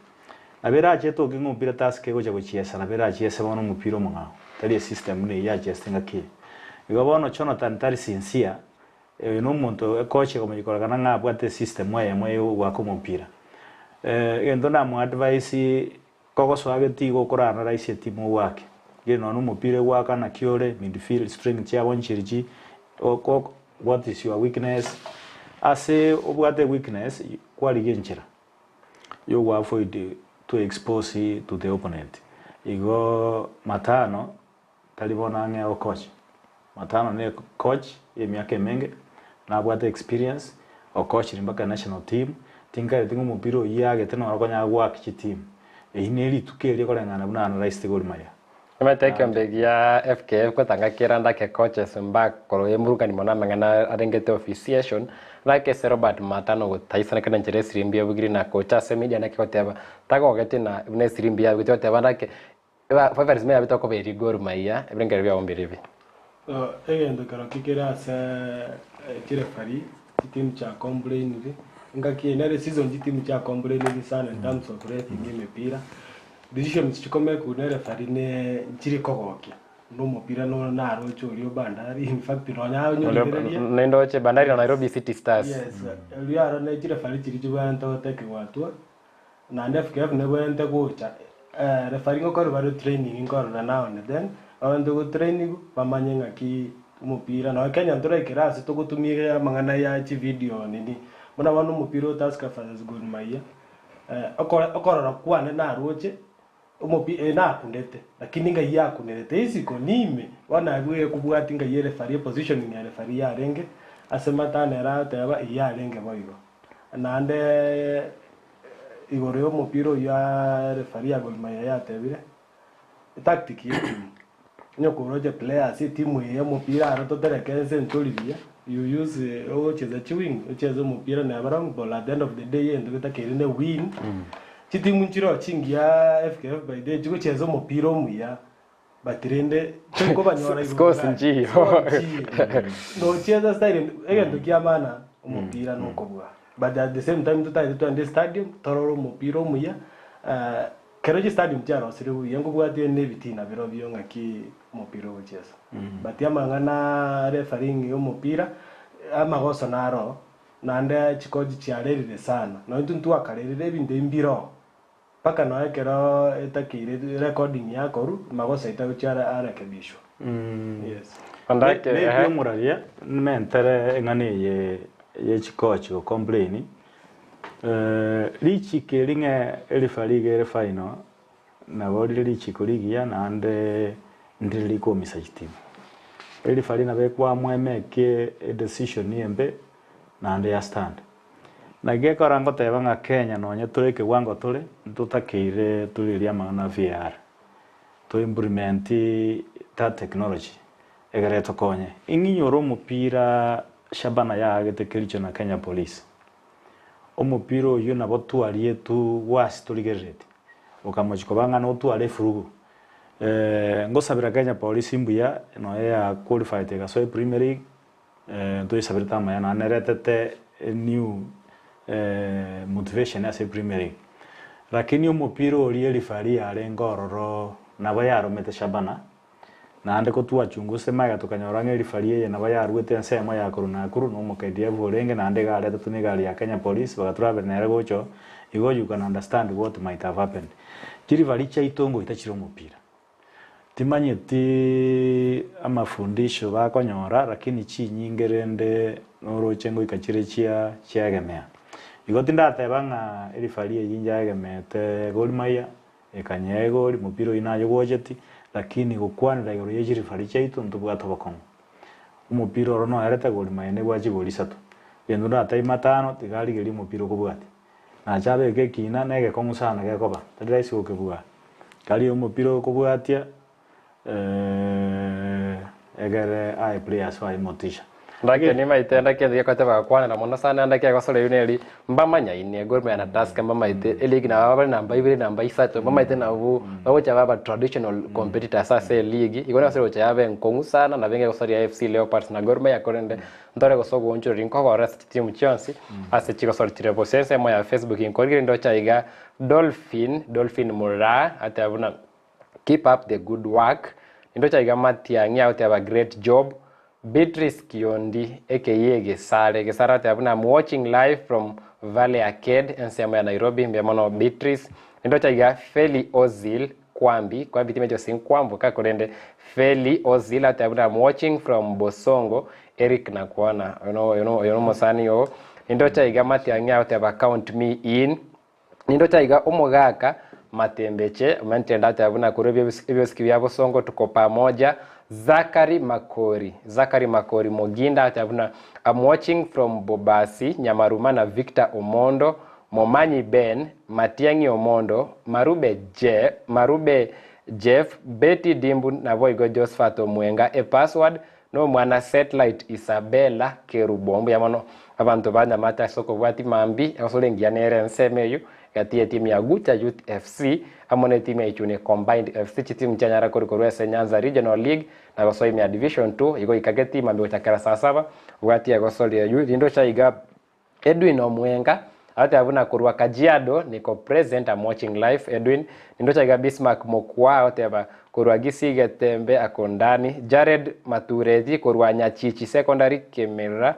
Nabo erachete oke ng'a omopira Tusker egocha gochiesa nabo erachiese bono omopira omong'ao tari esystem buna eywo yachiesete ng'aki eye. Igo bono Jonathan tari sincere, oyo na omonto ecoach ekomanya korekana ng'a abwate esystem eyemo ya goaka omopira. Egento namoadvise kogosoa geti gokora analyse etimu ogwake. Gere nonya omopira egwaka naki ore midfield strength chiabo nchirichi what is your weakness, ase obwate weakness kwarigia enchera yogo avoid to expose to the opponent. Igo Matano tari bono ang'e ocoach. Matano ne coach emiaka emenge nabwate experience ocoachire mpaka national team tinkaete ng'a omopira oywo agete noro okonyara goaka chitimu eywo na erituko erio koreng'ana buna analyzed Gor Mahia. Omanyete ekiombe gia FKF gotanga keranda ke coaches mbakoro emurukani mono amang'ana arengete officiation nake ase Robert Matano gotaisaneka na enchera esirimbi ebugiri na kocha ase media naki goteba tagogeti na buna esirimbi yabugete goteba nake favorites meyabete okoberi Gor Mahia ebirengero biabo mbiri ebi. Egento kero kikere ase chireferee chitimu chia complainire ngaki eye nere season chitimu chia complainire sana in terms of refing emepira decisions chikomekwa na referee ne nchiri kogokia na omopira no naroche oria o Bandari, in fact nonya anyorigereria. Nindoche Bandari na Nairobi City Stars. Yes, erio aro ne chireferee chiri chibwenerete gotekiwa hatua naende FKF nebwenerete gocha referee ngokora bare training nkorora now and then babwenerete gotrainiwa bamanye ng'aki omopira nonya Kenya ntoraikera ase togotumia amang'ana ya chivideo nini buna bono omopira o Tusker versus Gor Mahia, okorora kwane naroche. Omopi eh nakunete, lakini ngai yakunerete isiko nime, bono abwo ekobwati ngai ereferee epositioning ya referee yarenge, ase matano ere agoteba eyio yarenge boigo. Naende igoro ya omopira oyio aa referee ya Gor Mahia yatebire, etactic ya etimu, onye koroche players etimu eye omopira aro totereke ense ntori buya, you use ogocheza chiwing, ocheze omopira neba long ball at the end of the day egento getakeire ne win. Chitimu nchiroo chingiya FKF by the way chigocheza omopira omuya but rende tori kobanyora igoro Scores gari. nchiyo. Score nchiyo. Nochieza style ende egento kia maana omopira nokobua but at the same time totagete twende estadium torore omopira omuya kero chistadium chiarosire buya nkobwate na ebitina birobio ng'aki omopira ogochiesa but amang'ana refereeing ya omopira amagoso naro Naende chikochi chiarerire sana, nonya intwe ntwakarerire ebinto ebi mbiroo, mpaka nonya ekero etakeire recording yakorwa, magoso aito agochia are arekebishwa. Yes. Ondake, Maybe ehe. omoraria nimentere eng'ana eye ye chikochi go complain richiko eri ng'a erifari iga ere final nabo rire richiko rigiya naende ndire rikomisa chitimu. Erifari nabo ekwamua emeke edecision embe naende ya stand. Naki ekero ngoteba ng'a Kenya nonye tore ekewango tore, ntotakeire torigererie amang'ana a VAR, to implement that technology egere etokonye. Ing'inyore omopira Shabana yaagete Kericho na Kenya Police, omopira oyio nabo twarietwe gwasi torigereretie, okamochia koba ng'a notware efurugu. Ngosabera Kenya Police mbuya nonya ya qualified egasoa epremier league, Ntoisabirete amaya naende neretete a new motivation ase Premier League. Lakini omopira oria erifari yarenge ororo nabo yaromete Shabana, naende kotwachungusete magega tokanyora ng'a erifari eye nabo yaruete ensemo ya korwa Nakuru na omo KDF orenge naende iga aretetwe na egari ya Kenya Police bagaturabera nere gocha oo, igo you can understand what might have happened. Chirifari chiaito ngoita chire omopira. Timanyeti amafundisho bakonyora, lakini chinyinge rende noroche ngoika chire chia chiaegemea. Igo tindateba ng'a erifari eyio njaegemeete Gor Mahia, ekanyea egori, mopira oyio naye gwocheti, lakini gokwanera igoro ye chirifari chiaito ntobwate obokong'u. Omopira oro noerete Gor Mahia nebwate chigori isato. Gento ndatebie matano, tiga arigerie omopira okobwatia. Nache abeke ekina na egekong'u sana gekoba, tari rahisi gokebua. Karia omopira okobwatia egere aye players baye motisha. Ndake nimaete ndake nthige kote bagakwanera mono sana ndake egosora eyio neri mbamanyaine Gor Mahia na Tusker mbamaete eligi nabo bare namba ibere namba isato mbamaete nabo bagocha baba traditional competitors ase eligi igo nase egocha yaba enkong'u sana nabo enga egosoria AFC Leopards na Gor Mahia korende ntore gose ogoonchoreria nkogora ase chitimu chionsi ase chigosori chire bosa ensemo ya Facebook nkorigere ndoche aiga Dolphin, Dolphin Muraa ateba buna keep up the good work, nindoche aiga Matiang'i agoteba great job, Beatrice Kiondi aka Gesare, Gesare ateba buna I'm watching live from Valley Arcade ensemo ya Nairobi, mbuya mono Beatrice, nindoche aiga Feli Ozil Kwambi, Kwambi timanyeti gose nkwamboka korende Feli Ozil ateba buna I'm watching from Bosongo, Eric Nakwana, oyo no oyo no oyo nomosani oo, nindoche aiga Matiang'i agoteba count me in, Nindoche iga omogaka matembeche omentire ndateba buna korwa ebiosiki bia bosongo tuko pamoja Zachary Makori Zachary Makori Moginda ateba buna I'm watching from Bobasi Nyamaruma na Victor Omondo Momanyi Ben Matiang'i Omondo Marube Je Marube Jeff Betty Dimbu naboigo Josphat Omwenga e password Nomwana Satellite Isabella Kerubo. Mbuya mono abanto ba Nyamate ase okobwatia mambi egosori engiya nere ensemo eyio gati yetimu ya Gucha Youth FC amo netimu ya Ichuni Combined FC chitimu chianyara korwa korwa ase Nyanza Regional League na gosoa ime ya Division 2 igo ikageti mambi gochakera saa saba bwatia egosori eyio rinde ocha iga Edwin Omwenga agateba buna korwa Kajiado niko present am watching live Edwin nindoche iga Bismarck Mokua agoteba korwa Kisii Getembe ako ndani Jared Matureti korwa Nyachichi Secondary Kimirira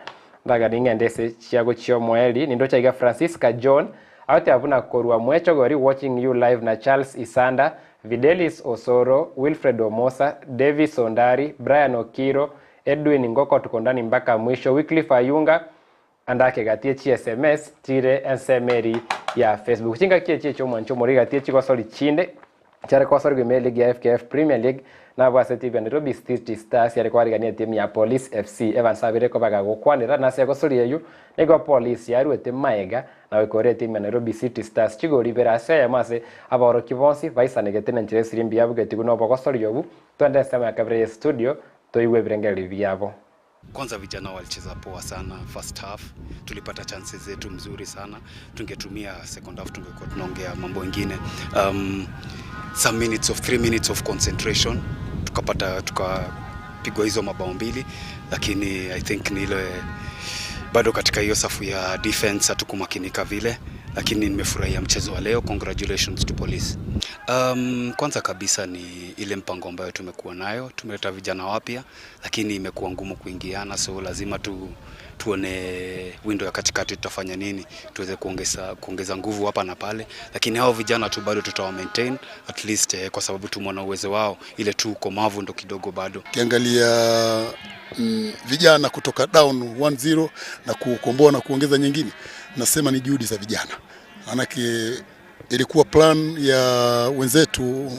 ndaga ning'ende ase chiago chiomoeri nindoche iga Francisca John agoteba buna korwa Mwechogori watching you live na Charles Isanda Videlis Osoro Wilfred Omosa Davis Ondari Brian Okiro Edwin Ngoko tuko ndani mpaka mwisho Wycliffe Ayunga Ande ake gatie chi sms chire ensemo eri ya Facebook. Chingaki echi echio omwancho omoriri gatie chigosori chinde. Chiare kosorigwa ime eligi ya FKF Premier League nabwo ase etimu ya Nairobi City Stars yare koarigania etimu ya Police FC. Evans abere kobaga gokwanera nase egosoria eyio nigo Police yaruete maega na goikora etimu ya Nairobi City Stars chigori ibere ase eyemo ase abaorokia bonsi baisanegete nenchera esiri mbuya abugetigwe nobogosoria obwo. Twende ensemo ya kabere ye studio toigwe ebirengererio biabo. Kwanza vijana walicheza poa sana first half, tulipata chances zetu mzuri sana. Tungetumia second half tungekuwa tunaongea mambo ingine. Some minutes of 3 minutes of concentration tukapata tukapigwa hizo mabao mbili, lakini I think ni ile bado katika hiyo safu ya defense hatukumakinika vile, lakini nimefurahia mchezo wa leo. Congratulations to police. Kwanza kabisa ni ile mpango ambayo tumekuwa nayo, tumeleta vijana wapya, lakini imekuwa ngumu kuingiana, so lazima tuone window ya katikati tutafanya nini tuweze kuongeza nguvu hapa na pale, lakini hao vijana tu bado tutawa maintain at least kwa sababu tumeona uwezo wao, ile tu ukomavu ndo kidogo bado. Ukiangalia vijana kutoka down 1-0 na kukomboa na kuongeza nyingine, nasema ni juhudi za vijana, maanake ilikuwa plan ya wenzetu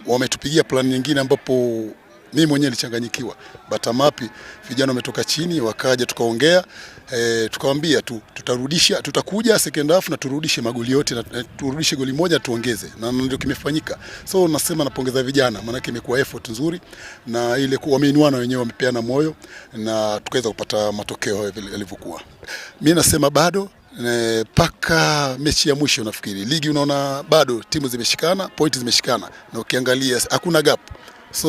wametupigia plan nyingine ambapo mimi mwenyewe nilichanganyikiwa, but I'm happy vijana wametoka chini wakaja, tukaongea tukawaambia tu tutarudisha, tutakuja second half na turudishe magoli yote na turudishe goli moja tuongeze, na ndio kimefanyika. So nasema napongeza vijana, maanake imekuwa effort nzuri na ile wameinuana wenyewe, wamepeana moyo na tukaweza kupata matokeo yalivyokuwa. Mimi nasema bado mpaka mechi ya mwisho nafikiri ligi, unaona bado timu zimeshikana, pointi zimeshikana, na ukiangalia hakuna gap. So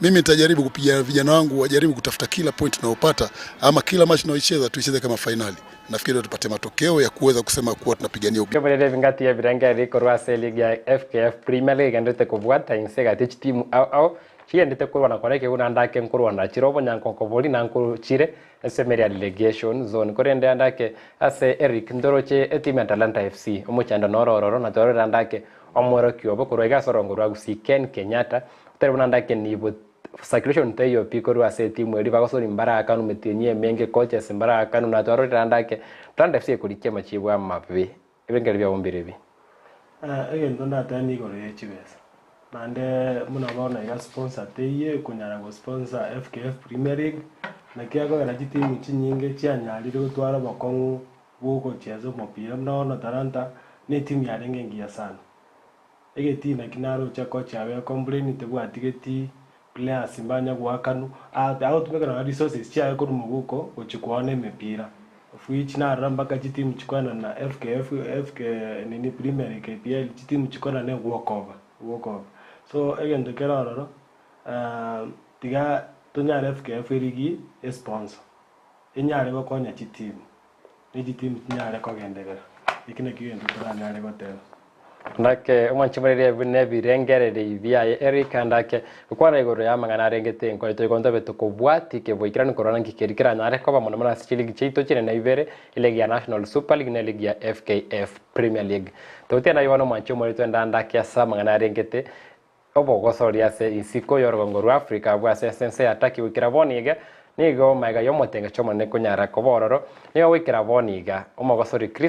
mimi nitajaribu kupiga vijana wangu wajaribu kutafuta kila point tunayopata ama kila match tunayoicheza tuicheze kama finali. Nafikiri tupate matokeo ya kuweza kusema kuwa tunapigania ubingwa. Kĩmũrĩre bingati ya birenge rikorwa ase ligi ya FKF Premier League endete kobwata inse gati chitimu au au chiendete kurwana kora ekeguna ndake nkorwana chire obonyankonko bori na nkochire ase emeri ya relegation zone korende andake ase Eric Ndoroche etimu ya Talanta FC omochando norororo na twarora ndake omworokia obo korwa iga ase orongo rwa Gusii Ken Kenyatta otari buna ndake nibo circulation teiyo pi korwa ase etimu eri bagosori mbarakanu metienyi emenge coaches mbarakanu na twarorera ndake Talanta FC ekorikia amachibo amabe ebengeri bia ebi. Egento ndateba igoro ya chibesa naende buna bono iga sponsor teiye konyara gosponsor FKF Premier League naki akogera chitimu chinyinge chianyarire gotwara obokong'u bwa ogocheza omopira buna bono Talanta na etimu yarenge engiya sana. Egetii naki naroche kocha abe complain tebwatigeti players mbanya goakanwa agotumeka nonye resources chiaye korwa moguko gochi koana emepira of which narora mpaka chitimu chikoenana FKF FK nini Premier League KPL chitimu chikoenana walk over walk over. So egento kere ororo tiga tonyare FKF erigi esponsor enyare gokonya chitimu na echitimu chinyare kogenderera eki nakio egento toranyare goteba. Ndake omwanchimorere buna ebirengereri biaye Eric ndake gokwana igoro ya amang'ana arengete enkoito igo ntobe tokobwati keboikeranu korora nki keri keranyare koba mono mono ase chiligi chiaito chinene ibere, eligi ya National Super League na eligi ya FKF Premier League. Togotiana naye bono omwanchi omoreri twenda ndake ase amang'ana arengete obogosoria ase isiko ya orogongo rwa Africa abwo ase ense ya Turkey goikera bono iga nigo maega ya omotengecho omonene konyara koba ororo nigo goikera bono iga omogosori Chris.